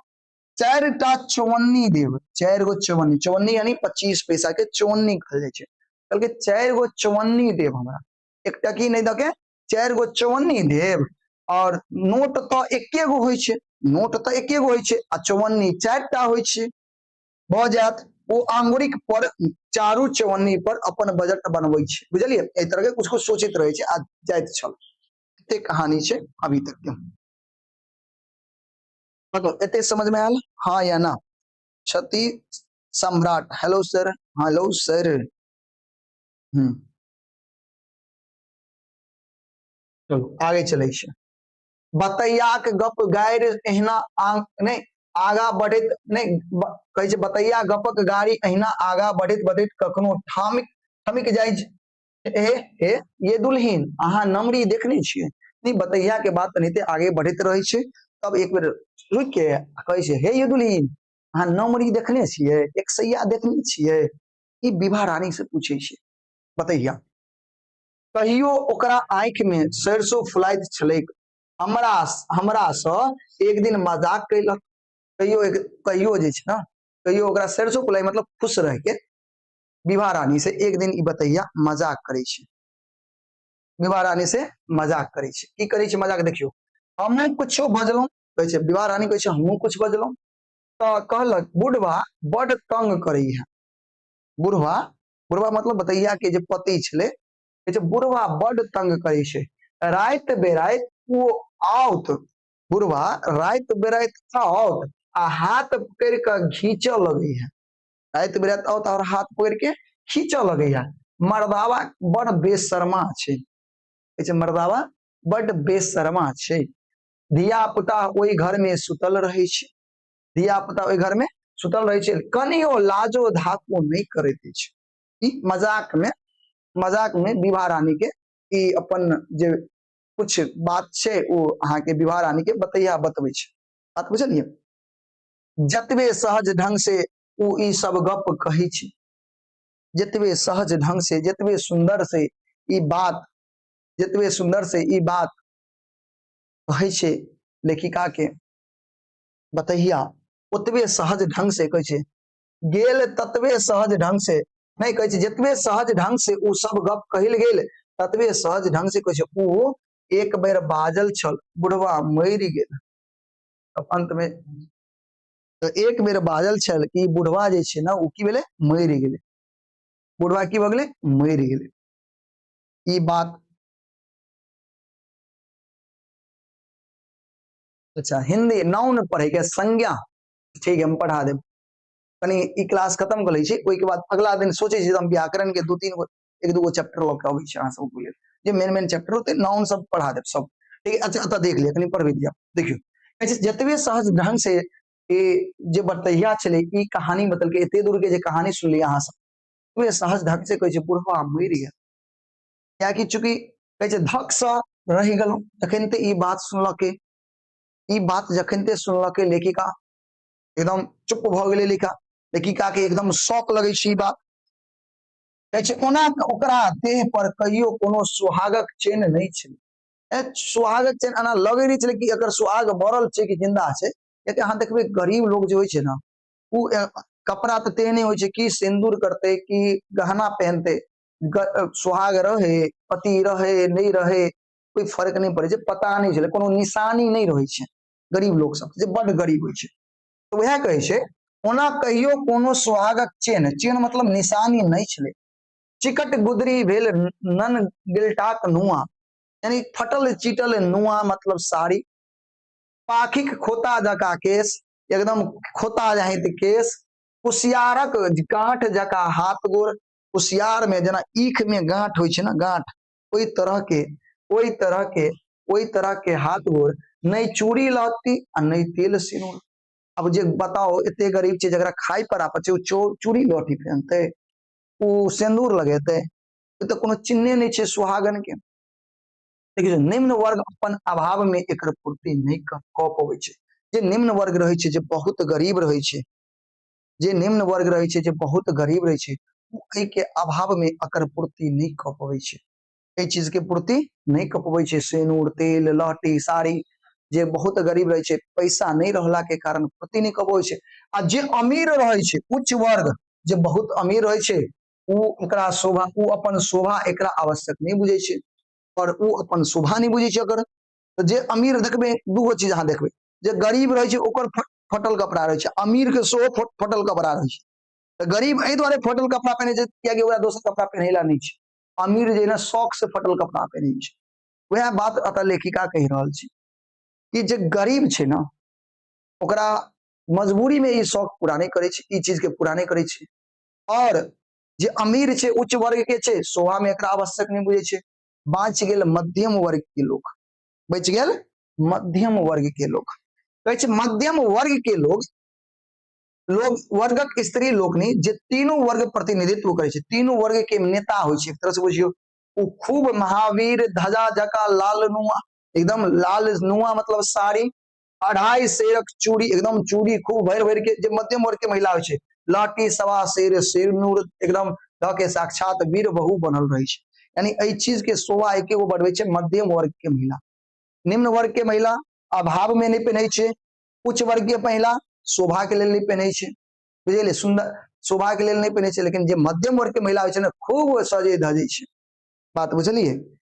A: 4टा चौवन्नी देब, 4 गो चौवन्नी, चौवन्नी यानी 25 पैसा के चौवन्नी कहल जाइ छै। कहलकै 4 गो चौवन्नी देब हमरा, एक टकी नहीं दके 4 गो चौवन्नी देब। और नोट तऽ एके गो होइ छै, नोट तऽ एके गो होइ छै आ चौवन्नी 4टा होइ छै, भऽ जायत। ओ आंगुरिक पर चारू चौवन्नी पर अपन बजट बनबै छै। बुझलियै? एहि तरह के कुछ कुछ सोचैत रहै छै आ जाइत छल। एते कहानी छै अभी तक के। मतलब एते समझ में आयल हाँ या ना? क्षति सम्राट, हेलो सर, हेलो सर। चलू आगे चलै छै। बतैयाक गप गारि एहिना नहि आगा बढ़ैत नहि, कहै छै बतैया गपक गाड़ी एहिना आगा बढ़ैत बढ़ैत कखनो ठामिक ठमिक जाइ छै। ए हे ये दुल्हिन, अहाँ नमरी देखने छियै? नहि, बतैया के बात एनाहिते आगे बढ़ैत रहै छै, तब एक बेर रुकि के कहै छै, हे ये दुल्हिन, अहाँ नमरी देखने छियै? एक सैया देखने छियै? ई विवाह रानी से पूछै छै बतैया। कहियो ओकरा आँखि में सरिसो फुलाइत छलैक। हमरासँ एक दिन मजाक कयलक। कहियो एक कहियो जे छै ने, कहियो ओकरा सरिसो फुलाइ, मतलब खुश रहिके विवाह रानी से एक दिन ई बतैया मजाक करै छै। विवाह रानी से मजाक करै छै। की करै छै मजाक? देखियौ, हमहूँ कुछो बजलहुँ, कहै छै विवाह रानी, कहै छै हमहूँ कुछ बजलहुँ तऽ कहलक बुढ़वा बड तंग करैया। बुढ़वा, बुढ़वा मतलब बतैया के जे पति छलै, कहै छै बुढ़वा बड तंग करै छै, राति बेराति ओ आओत, बुढ़वा राति बेराति आओत आ हाथ पकड़ि कऽ घींचऽ लगैया। राति बिराति आओत और हाथ पकड़ि के खींचऽ लगैया। मर्दावा बड़ बेशर्मा छै, कहै छै मर्दावा बड बेशर्मा छै। धिया पुता ओहि घर में सुतल रहै छै, धिया पुता ओहि घर में सुतल रहै छै, कनियो लाजो धाको नहि करैत अछि। ई मजाक में विवाह रानी के ई अपन जे कुछ बात छै ओ अहाँके विवाह रानी के बतैया बतबै छै। बात बुझलियै? जतबे सहज ढंग से ओ ई सब गप कहै छै, जतबे सहज ढंग से, जतबे सुंदर से ई बात, जतबे सुंदर से ई बात कहै छै लेखिका के बतहिया, ओतबे सहज ढंग से कहै छै गेल, ततबे सहज ढंग से नहि कहै छै, जतबे सहज ढंग से ओ सब गप कहल गेल ततबे सहज ढंग से कहै छै ओ एक बेर बाजल छल बुढ़वा मरि गेल। अब अंत में तो एक बेर बाजल छल कि बुढ़वा जे छै ने ओ की भेलै, मरि गेलै। बुढ़वा की भऽ गेलै, मरि गेलै। ई बात अच्छा हिंदी नाउन पढ़े के संज्ञा, ठीक है हम पढ़ा देब, कनी ई क्लास खत्म कर लै छी, ओहिके बाद अगला दिन सोचै छी हम व्याकरण के दू तीन गो एक दू गो चैप्टर लऽ के अबै छी अहाँ सबके लेल, जे मेन मेन चैप्टर होतै नाउन सब पढ़ा देब सब, ठीक है। अच्छा एतऽ देख लिअ, कनी पढ़बै दिअ। देखियौ कहै छै जतबे सहज ढंग से ई जे बतैया छलै ई कहानी बतलकै, एते दूर के जे कहानी सुनलियै अहाँ सब, ओतबे सहज ढंग से कहै छै बुढ़वा मरि गेल, कियाकि चूँकि कहै छै धक से रहि गेलहुँ जखन ते ई बात सुनलकै, ई बात जखन ते सुनलकै लेखिका एकदम चुप भऽ गेलै। लेखिका के एकदम शौक लगै छै ई बात। कहै छै ओना ओकरा देह पर कहियो कोनो सुहागक चेन्ह नहि छलै। सुहागक चेन्ह एना लगै नहि छलै कि एकर सुहाग मरल छै कि जिंदा छै। कियाकि अहाँ देखबै गरीब लोग जे होइ छै ने ओ कपड़ा तऽ तेहने होइ छै कि सिन्दूर करतै कि गहना पहनतै, सुहाग रहे पति रहे नहि रहे कोइ फर्क नहि पड़ै छै, पता नहि छलै, कोनो निशानी नहि रहै छै गरीब लोक सब जे बड्ड गरीब होइ छै। तऽ वएह कहै छै ओना कहियो कोनो सुहागक चेन्ह, चेन्ह मतलब निशानी नहि छलै। चिकट गुदरी भेल नन गिलटाक नुआ, यानी फटल चिटल नुआ मतलब साड़ी, पाखीक खोता जका केश, एकदम खोता जाहित केश, कुसियारक गांठ जका हाथ गोर, कुसियार में जेना ईख में गांठ होइ छै ने गांठ, ओहि तरह के, ओहि तरह के, ओहि तरह के हाथ गोर, नहि चूड़ी लहती आ नहि तेल सिनूर। अब जे बताओ एते गरीब छै जकरा खाय पर आपत छै, ओ चूड़ी लहठी पहनतै, ओ सिन्दूर लगेतै? तऽ कोनो चिन्हे नहि छै सुहागन के। देखियौ निम्न वर्ग अपन अभाव में एकर पूर्ति नहि कऽ पबै छै। जे निम्न वर्ग रहै छै, जे बहुत गरीब रहै छै, जे निम्न वर्ग रहै छै, जे बहुत गरीब रहै छै, ओ एहिके अभाव में एकर पूर्ति नहि कऽ पबै छै, एहि चीज के पूर्ति नहि कऽ पबै छै। सिनूर तेल लहठी साड़ी जे बहुत गरीब रहै छै, पैसा नहि रहला के कारण पूर्ति नहि कऽ पबै छै। आ जे अमीर रहै छै, उच्च वर्ग जे बहुत अमीर रहै छै, ओ एकरा शोभा, ओ अपन शोभा एकरा आवश्यक नहि बुझै छै, और ओ अपन शोभा नहि बुझै छै एकर। तऽ जे अमीर देखबै, दूगो चीज अहाँ देखबै, जे गरीब रहै छै ओकर फटल कपड़ा रहै छै, अमीर के सेहो फटल कपड़ा रहै छै। तऽ गरीब एहि दुआरे फटल कपड़ा पहिनै छै कियाकि ओकरा दोसर कपड़ा पहिनै ला नहि छै। अमीर जे ने शौक से फटल कपड़ा पहिनै छै। वएह बात एतऽ लेखिका कहि रहल छै कि जे गरीब छै ने ओकरा मजबूरी में ई शौक पूरा नहि करै छै, ई चीज के पूरा नहि करै छै। और जे अमीर छै, उच्च वर्ग के छै, शोभा में एकरा आवश्यक नहि बुझै छै। बाँचि गेल मध्यम वर्ग के लोक, बचि गेल मध्यम वर्ग के लोक। कहै छै मध्यम वर्ग के लोग, लोग वर्गक स्त्री लोकनि जे तीनू वर्ग प्रतिनिधित्व करै छै, तीनू वर्ग के नेता होइ छै, एक तरह से बुझियौ ओ खूब महावीर ध्वजा जका लाल नुआ, एकदम लाल नुआ मतलब साड़ी, 2.5 सेरक चूड़ी, एकदम चूड़ी खूब भरि भरि के, जे मध्यम वर्ग के महिला होइ छै, लाठी 1.25 सेर सिरनूर एकदम दऽ के साक्षात वीर बहु बनल रहै छै। यानी एहि चीज के शोभा एके गो बढ़बै छै मध्यम वर्ग के महिला। निम्न वर्ग के महिला अभाव में नहि पहिनै छै, उच्च वर्गीय महिला शोभा के लेल नहि पहिनै छै, बुझलियै, सुंदर शोभा के लेल नहि पहिनै छै, लेकिन जे मध्यम वर्ग के महिला होइ छै ने खूब सजे धजै छै। बात बुझलियै?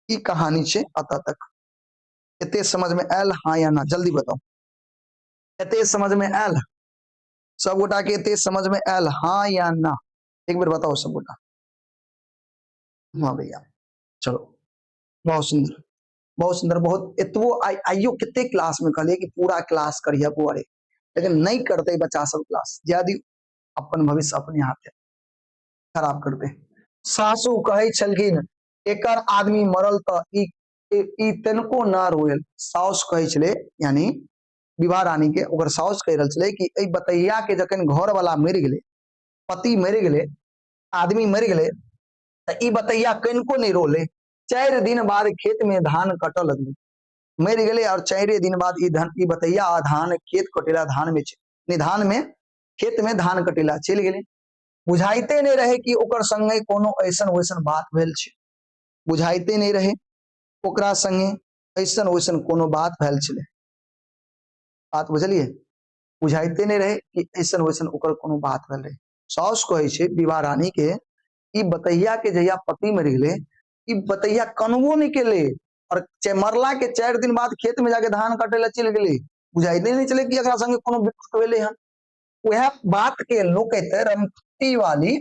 A: ई कहानी छै अतः तक। एते समझ में आयल हाँ या ना? जल्दी बताओ, एते समझ में आयल सब गोटा के? एते समझ में आयल हाँ या ना? एक बेर बताओ सब गोटा। हाँ भैया, चलो, बहुत सुंदर, बहुत सुंदर, बहुत। एतबो आइयो कते क्लास में कहलिए कि पूरा क्लास करिए बुआरे, लेकिन नहीं करते बच्चा सब क्लास, यदि अपन भविष्य अपने हाथे खराब करते। सासू कहै छलखिन एकर आदमी मरल तऽ ई तनिको न रोयल। साउस कहै छलै, यानी विवाह रानी के ओकर साउस कहि रहल छलै कि एहि बतैया के जखन घर वाला मरि गेलै, पति मरि गेलै, आदमी मरि गेलै, तऽ ई बतैया कनिको नहि रोलै। 4 दिन बाद खेत में धान कटऽ लगलै, मरि गेलै और 4 दिन बाद ई धान, ई बतैया आ धान खेत कटेला, धान में नहीं, धान में खेत में धान कटेला चलि गेलै। बुझाइते नहि रहे कि ओकर संगे कोनो ऐसन वैसन बात भेल छै, बुझाइते नहि रहे ओकरा संगे ऐसन वैसन कोनो बात भेल छलै। बात बुझलियै? बुझाइते नहि रहे कि ऐसन वैसन ओकर कोनो बात भेल रहे। साउस कहै छै विवाह रानी के, ई बतैया के जहिया पति मरि गेलै, ई बतैया कनबो नहि केलै और मरला के 4 दिन बाद खेत में जाके धान कटे ला चलि गेलै। बुझाइते नहि छलै कि एकरा संगे कोनो विपत्ति भेलै हन। वएह बात के लोकैत रमती वाली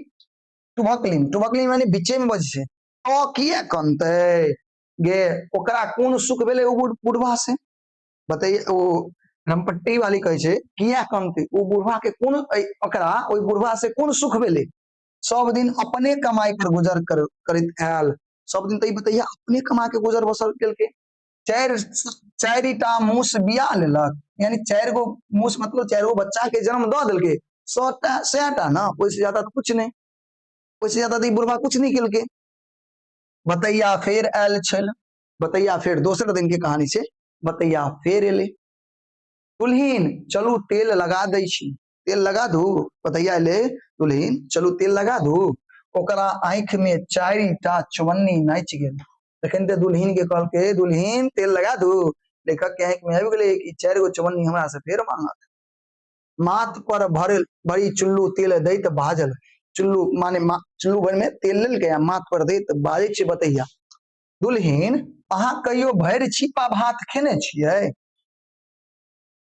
A: टुभकलिन, टुभकलिन माने बीचे में बजै छै, तो किया कनतै गे, ओकरा कोन सुख भेलै ओ बुढ़वा से बतैये। ओ रमपट्टी वाली कहै छै किया कनतै ओ बुढ़वा के कोन, ओकरा ओहि बुढ़वा से कोन सुख भेलै, सब दिन अपने कमाई पर गुजर करैत आयल, सब दिन तऽ ई बतैया अपने कमा के गुजर बसर केलकै। चारिटा मूस बिया लेलक, यानी 4 गो मूस मतलब 4 गो बच्चा के जन्म दऽ देलकै, 100टा 100टा ना, ओहिसँ ज्यादा तऽ कुछ नहि, ओहिसँ ज्यादा तऽ ई बुढ़वा कुछ नहि केलकै। बतैया फेर आयल छल, बतैया फेर दोसर दिन के कहानी छै, बतैया फेर एलै, दुल्हिन चलू तेल लगा दै छी, तेल लगा दू, बतैया एलै, दुल्हिन चलू तेल लगा दू, ओकरा आँखि में 4टा चौवन्नी नाचि गेल। तखन तऽ दुल्हिन के कहलकै दुल्हिन तेल लगा दू, लेखक के आँखि में आबि गेलै कि 4 गो चौवन्नी हमरा से फेर मांगत। माथ पर भरल भरी चुल्लू तेल दैत बाजल, चुल्लू माने चुल्लू भर में तेल लेलकै आ माथ पर दैत बाजै छै बतैया, दुल्हिन अहाँ कहियो भरि छिपा भात खेने छियै?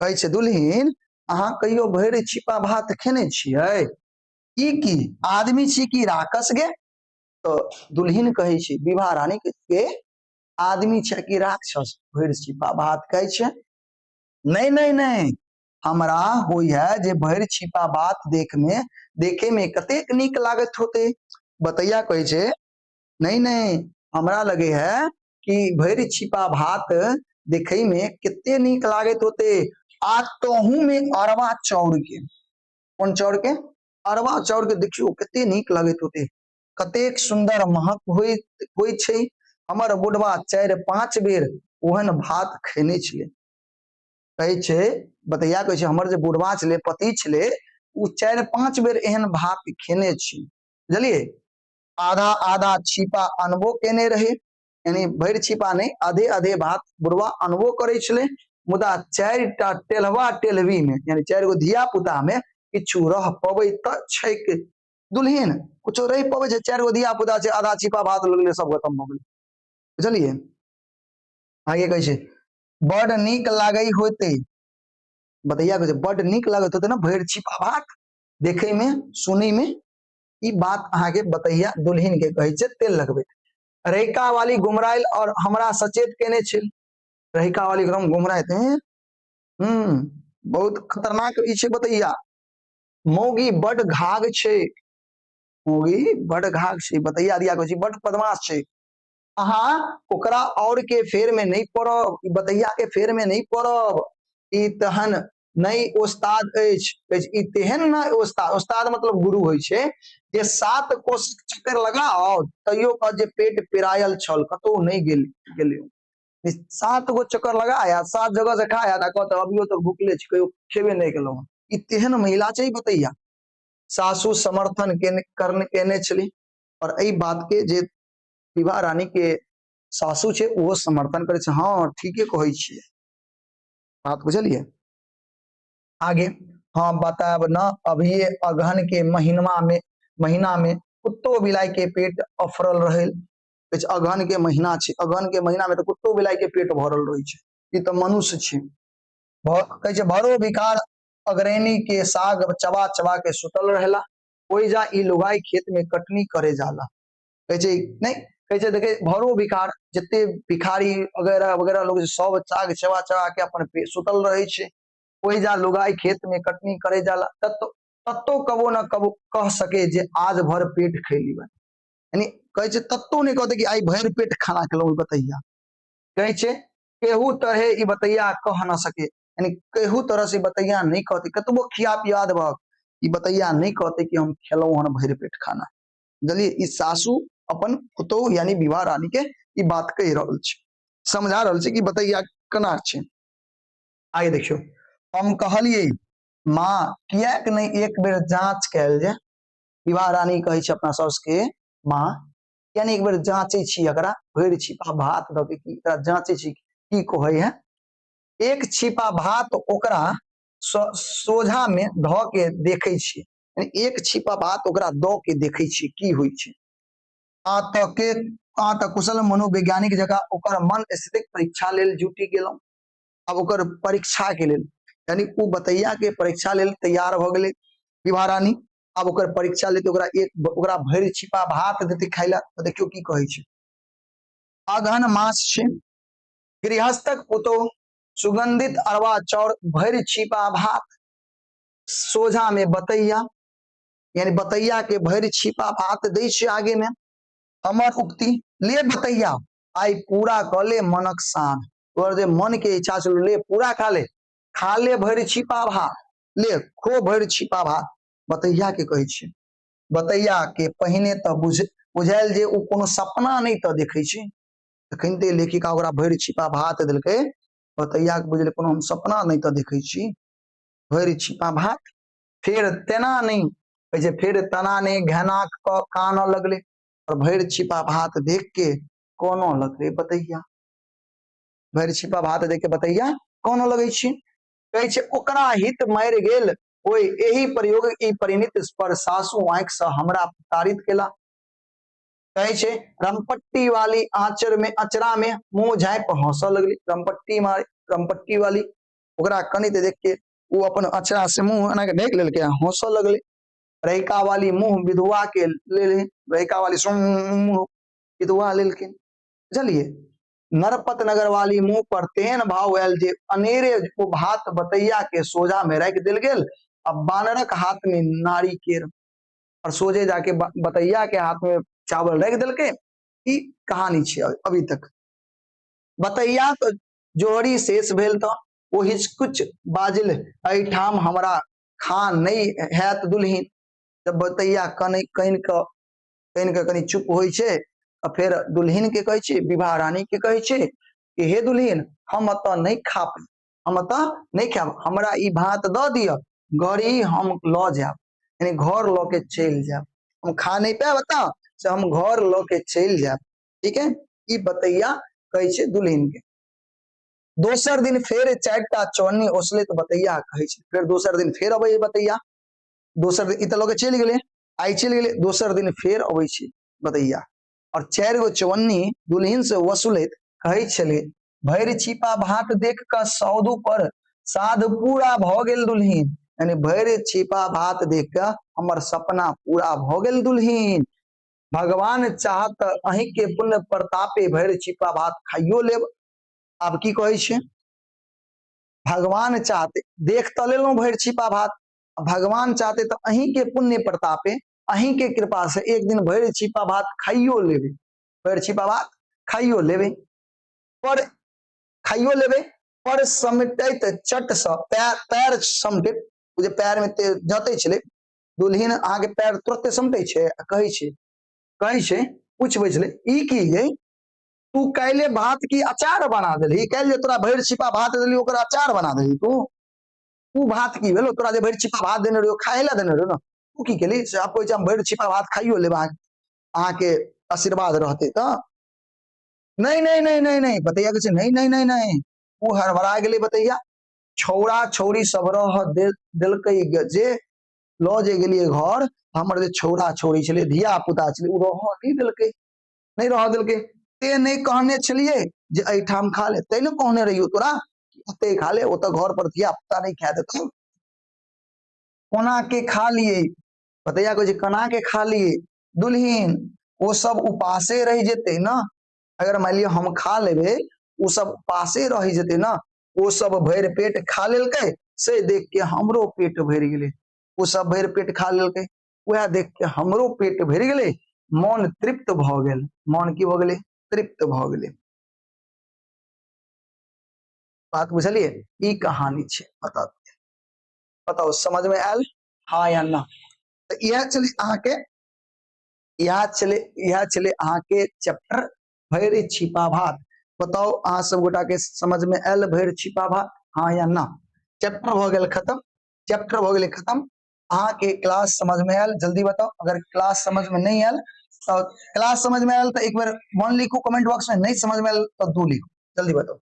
A: कहै छै दुल्हिन अहाँ कहियो भरि छिपा भात खेने छियै? ई की आदमी छी कि राक्षस गे? तऽ दुल्हिन कहै छै विवाह रानी के, आदमी छै कि राक्षस भरि छिपा भात कहै छै? नहि नहि नहि, हमरा होइ है जे भरि छिपा भात देखे में कतेक नीक लागत होते। बतैया कहै छै नहीं नहीं, हमरा लगे है कि भरि छिपा भात देखे में कते नीक लागत होते, आ तहू में अरवा चाउर के, कोन चाउर के? अरवा चाउर के, देखियो कते नीक लगैत होते, कतेक सुंदर महक होइत छै। हमर बुढ़वा 4-5 बेर ओहन भात खेने छलै। कहै छै बतैया कहै छै हमर जे बुढ़वा छलै, पति छलै, ओ 4-5 बेर एहन भात खेने छै, बुझलियै? आधा आधा छिपा अनबो केने रहे, यानी भरि छिपा नहि, आधे आधे भात बुढ़वा अनबो करै छलै, मुदा 4टा टेल्हवा टेल्हवी में यानी 4 गो धिया पुता में किछु रह पबै तऽ छैक दुल्हिन, कुछो रहि पबै छै, 4 गो धिया पुता छै, आधा छिपा भात लगलै सब खतम भऽ गेलै, बुझलियै? आगे कहै छै बड नीक लागै होतै, बतैया कहै छै बड नीक लागैत होतै ने भरि छिपा भात देखै में सुनै में। ई बात अहाँके बतैया दुल्हिन के कहै छै तेल लगबैत। रहिका वाली गुमराइल और हमरा सचेत केने छल, रहिका वाली एकदम गुमराइत, बहुत खतरनाक ई छै बतैया। मौगी बड घाघ छै, मौगी बड घाघ छै, बतैया दिया कहै छै बड बदमाश छै। अहाँ ओकरा और के फेर में नहीं पड़ब, ई बतैया के फेर में नहीं पड़ब। ई तहन नहि ओस्ताद अछि, कहै छै, ई तेहन ने ओस्ताद, ओस्ताद मतलब गुरु होइ छै, जे 7 कोस चक्कर लगाओ तैयो कहत जे पेट पिरायल छल, कतहु नहि गेलियौ। 7 गो चक्कर लगा आयत, 7 जगह से खा आयत आ कहत अभियो तक भुखले छी, कहियो खेबे नहि केलहुँ हँ। ई तेहन महिला छै बतैया। सासु समर्थन केने छली और एहि बात के जे विवाह रानी के सासु छै ओहो समर्थन करै छै, हँ ठीके कहै छियै, बात बुझलियै। आगे हाँ बतायब न, अभिये अगहन के महीना में कुत्तो बिलाई के पेट अफरल रहे। अगहन के महीना छै, अगहन के महीना में तऽ कुत्तो बिलाई के पेट भरल रहै छै, ई तऽ मनुष्य छै। कहै छै भरो भिखार अगरैनी के साग चबा चबा के सुतल रहेला, ओहि जा ई लुगाई खेत में कटनी करे जाला। कहै छै नहीं, कहै छै देखे भरो भिखार जते भिखारी वगैरह वगैरह लोग सब साग चबा चबा के अपन सुतल रहै छै, ओहि जा लुगाई खेत में कटनी करे जाला। तत्तो कबो न कबो कह सके जे आज भर पेट खैली बा, यानी कहै छै तत्तो नहीं कहते कि आई भर पेट खाना खेलौं बतैया। कहै छै केहू तरहे ई बतैया कह न सके, यानी केहू तरह से बतैया नहीं कहते, कतबो खिया पिया देबक ई बतैया नहीं कहते कि हम खेलौं हन भरि पेट खाना। बुझलियै, ई सासू अपन पुतोहु यानी विवाह रानी के ई बात कहि रहल छै, समझा रहल छै कि बतैया केना छै। आगे देखियौ, हम कहलियै माँ किएक नहि एक बेर जांच कयल जाय। विवाह रानी कहै छै अपना साउस के, माँ किया नहि एक बेर जांचै छी एकरा, भरि छिपा भात दऽ के एकरा जांचै छी की कहै है। एक छिपा भात ओकरा सोझा में धऽ के देखै छी, यानी एक छिपा भात ओकरा दऽ के देखै छी की होइ छै। आ तऽ कुशल मनोवैज्ञानिक जकाँ ओकर मन स्थितिक परीक्षा लेल जुटि गेलहुँ। आब ओकर परीक्षा के लेल, यानी ओ बतैया के परीक्षा लेल तैयार भऽ गेलै विवाह रानी। आब ओकर परीक्षा लेते, ओकरा भरि छिपा भात देते खाय ला। तऽ देखियौ की कहै छै। अगहन मास छै, गृहस्थक पुतोह सुगंधित अरवा चाउर भरि छिपा भात, सोझा में बतैया, यानी बतैया के भरि छिपा भात दै छै आगे में। हमर उक्ति ले बतैया आई पूरा कऽ ले मनक साध, तोहर जे मन के इच्छा छलो ले पूरा खा ले, खा ले भरि छिपा भात, ले खो भरि छिपा भात, बतैया के कहै छै। बतैया के पहिने तऽ बुझायल जे ओ कोनो सपना नहि तऽ देखै छै, तखन ते लेखिका ओकरा भरि छिपा भात देलकै, बतैया के बुझलै कोनो हम सपना नहि तऽ देखै छी, भरि छिपा भात। फेर तेना नहि कहै छै, फेर तना नहि घना कऽ कानऽ लगलै, और भरि छिपा भात देख के कानऽ लगलै बतैया, भरि छिपा भात देख के बतैया कानऽ लगै छै। कहै छै ओकरा हित मरि गेल ओहि एहि प्रयोग ई परिणित पर सासु आँखि से हमरा प्रताड़ित केला। कहै छै रमपट्टी वाली आंचर में अचरा में मुंह झाँपि हंसऽ लगली। रमपट्टी वाली ओकरा कनित देख के ओ अपन अचरा से मुंह एना के ढकि लेलकै आ हंसऽ लगलै। रैका वाली मुंह विधवा के लेले, रैका वाली मुंह विधवा लेलखिन, बुझलियै। नरपत नगर वाली मुंह पर तेहन भाव आयल जे अनेरे ओ भात बतैया के सोझा में राखि देल गेल आ बानरक हाथ में नारी केर, और सोझे जाके बतैया के हाथ में चावल राखि देलकै। ई कहानी छै अभी तक। बतैया तो जोहरी शेष भेल तऽ ओ हिचकुच बाजल, एहिठाम हमरा खा नहि हैत दुल्हिन। जब बतैया कनि कनि कऽ कनि कऽ कनि चुप होइ छै आ फेर दुल्हिन के कहै छै, विवाह रानी के कहै छै कि हे दुल्हिन, हम एतऽ नहि खा पायब, हम एतऽ नहि खायब, हमरा ई भात दऽ दिअ, घड़ी हम लऽ जायब, यानी घर लऽ के चलि जायब, हम खा नहि पायब एतऽ से हम घर लऽ के चलि जायब, ठीक है। ई बतैया कहै छै दुल्हिन के। दोसर दिन फेर 4टा चौनी ओसले तऽ बतैया कहै छै, फेर दोसर दिन फेर अबै बतैया, दोसर दिन ई तऽ लऽ के चलि गेलै, आइ चलि गेलै, दोसर दिन फेर अबै छै बतैया और 4 गो चौनी दुल्हिन से वसूलैत कहै छलै, भरि छिपा भात देख कऽ सौदू पर साध पूरा भऽ गेल दुल्हिन, यानी भरि छिपा भात देख कऽ हमर सपना पूरा भऽ गेल दुल्हिन, भगवान चाहत तऽ अहीं के पुण्य प्रतापे भरि छिपा भात खाइयो लेब। आब की कहै छै, भगवान चाहते, देख तऽ लेलहुँ भरि छिपा भात, भगवान चाहते तऽ अहीं के पुण्य प्रतापे, अहीं के कृपा से एक दिन भरि छिपा भात खाइयो लेबै, भरि छिपा भात खाइयो लेबै, पर खाइयो लेबै, पर समेटैत चटसँ पैर पैर समटैत, ओ जे पैरमे जँतै छलै दुल्हिन, अहाँके पैर तुरते समटै छै आ कहै छै, कहै छै, पुछबै छलै, ई की गे, तू काल्हि भात की अचार बना देलही? काल्हि जे तोरा भरि छिपा भात देली ओकर अचार बना देलही तू? ओ भात की भेलो? तोरा जे भरि छिपा भात देने रहियो, खाय लए देने रहियो ने, तू की केली? से आब कहै छै हम भरि छिपा भात खाइयो लेब, अहाँके आशीर्वाद रहतै। तऽ नहि नहि नहि नहि नहि, बतैया कहै छै, नहि नहि नहि नहि। ओ हड़बड़ा गेलै बतैया। छौड़ा छौड़ी सब रह देलकै जे लऽ जे गेलियै घर, हमर जे छौड़ा छौड़ी छलै, धिया पुता छलै, ओ रहऽ नहि देलकै, नहि रहऽ देलकै। ते नहि कहने छलियै जे एहिठाम खा ले? तै ने कहने रहियौ तोरा ओते खा ले, ओतऽ घर पर धिया पुता नहि खा देतौ। कोना के खा लिए? बतैया कहै छै, कोना के खा लिए? दुल्हिन, ओ सब उपासे रहि जेतै ने। अगर मान लिअ हम खा लेबै, ओ सब उपासे रहि जेतै ने। ओ सब भरि पेट खा लेलकै से देख के हमरो पेट भरि गेलै। ओ सब भरि पेट खा लेलकै, वएह देख के हमरो पेट भरि गेलै, मन तृप्त भऽ गेल। मन की भऽ गेलै? तृप्त भऽ गेलै। बात बुझलियै? ई कहानी छै। बताउ, बताउ, समझ में आयल हाँ या ना? तऽ इएह छलै अहाँके, इएह छलै, इएह छलै अहाँके चैप्टर भरि छिपा भात। बताउ, अहाँ सब गोटा के समझ में आयल भरि छिपा भात, हाँ या ना? चैप्टर भऽ गेल खत्म, चैप्टर भऽ गेलै खत्म। अहाँके क्लास समझ में आयल? जल्दी बताउ। अगर क्लास समझ में नहीं आयल तऽ, क्लास समझ में आयल तऽ एक बेर वन लिखू कमेंट बॉक्स में, नहीं समझ में आयल तऽ दू लिखू। जल्दी बताउ,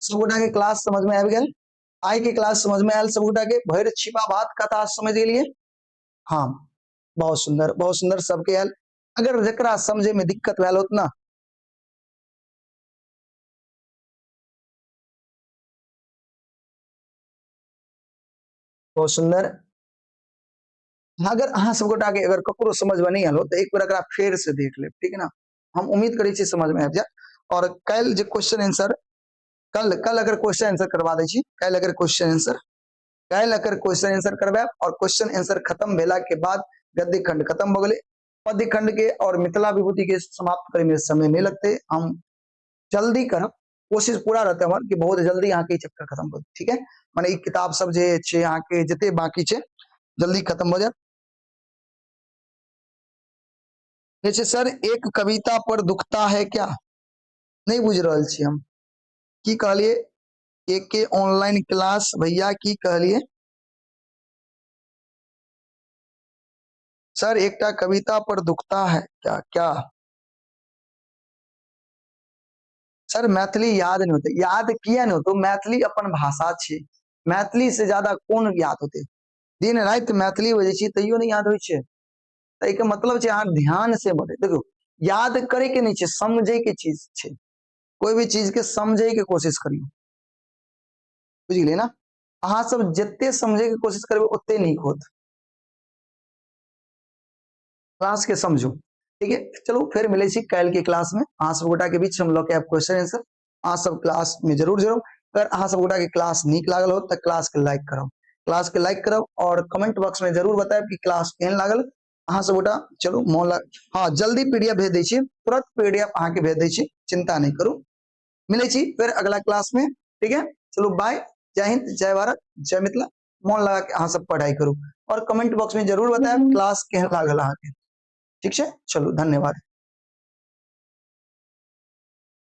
A: सब गोटा के क्लास समझ में आबि गेल? आइ के क्लास समझ में आयल सब गोटा के? भरि छिपा भात कथा समझ गेलियै? हाँ, बहुत सुंदर, बहुत सुंदर, सबके आयल। अगर जकरा समझे में दिक्कत भेल होत ना, बहुत सुंदर। अगर अहाँ सब गोटा के अगर ककरो समझ में नहीं आयल हो तऽ एक बेर एकरा फेर से देख लेब, ठीक है ना? हम उम्मीद करै छी समझ में आबि जायत। और काल्हि जे क्वेश्चन आंसर, कल कल अगर क्वेश्चन आंसर करवा दै छी, काल्हि अगर क्वेश्चन आंसर, काल्हि अगर क्वेश्चन आंसर करवायब और क्वेश्चन आंसर खत्म भेला के बाद गद्य खंड खत्म भऽ गेलै। पद्य खंड के और मिथिला विभूति के समाप्त करे में समय नहीं लगते, हम जल्दी करब। कोशिश पूरा रहते हमर कि बहुत जल्दी अहाँके ई चैप्टर खत्म कर, ठीक है? माने ई किताब सब जे छै अहाँके जते बाकी छै, जल्दी खत्म भऽ जायत। जैसे सर, एक कविता पर दुखता है क्या? नहीं बुझ रहल छी हम, की कहलिए? के ऑनलाइन क्लास भैया, की कहलिए? सर, एकटा कविता पर दुखता है क्या? क्या सर, मैथिली याद नहीं होते? याद किया नहीं होते? मैथिली अपन भाषा छै, मैथिली से ज्यादा कोन याद होते? दिन राति मैथिली बजै छी तैयो नहीं याद होइ छै। एहिके मतलब छै अहाँ ध्यान से बजै। देखियौ, याद करे के नहीं छै, समझे के चीज छै। कोई भी चीज के समझे के कोशिश करियौ, बुझि गेलियै ने? अहाँ सब जते समझे के कोशिश करबै ओते नीक होत। क्लास के समझू, ठीक है? चलू, फेर मिलै छी काल्हि के क्लास में। अहाँ सब गोटा के बीच हम लऽ के आयब क्वेश्चन आंसर। अहाँ सब क्लास में जरूर जरूर। अगर अहाँ सब गोटा के क्लास नीक लागल हो तऽ क्लास के लाइक करब, क्लास के लाइक करब और कमेंट बॉक्स में जरूर बतायब कि क्लास केहन लागल अहाँ सब गोटा। चलू, मोन लाग। हाँ, जल्दी पीडीएफ भेज दै छी, तुरंत पीडीएफ अहाँके भेज दै छी, चिंता नहीं करू। मिलै छी फेर अगला क्लास में, ठीक है? चलू, बाय, जय हिंद, जय भारत, जय मिथिला। मोन लगा के अहाँ सब पढ़ाई करू और कमेंट बॉक्स में जरूर बतायब क्लास केहन लागल अहाँके, ठीक छै? चलू, धन्यवाद।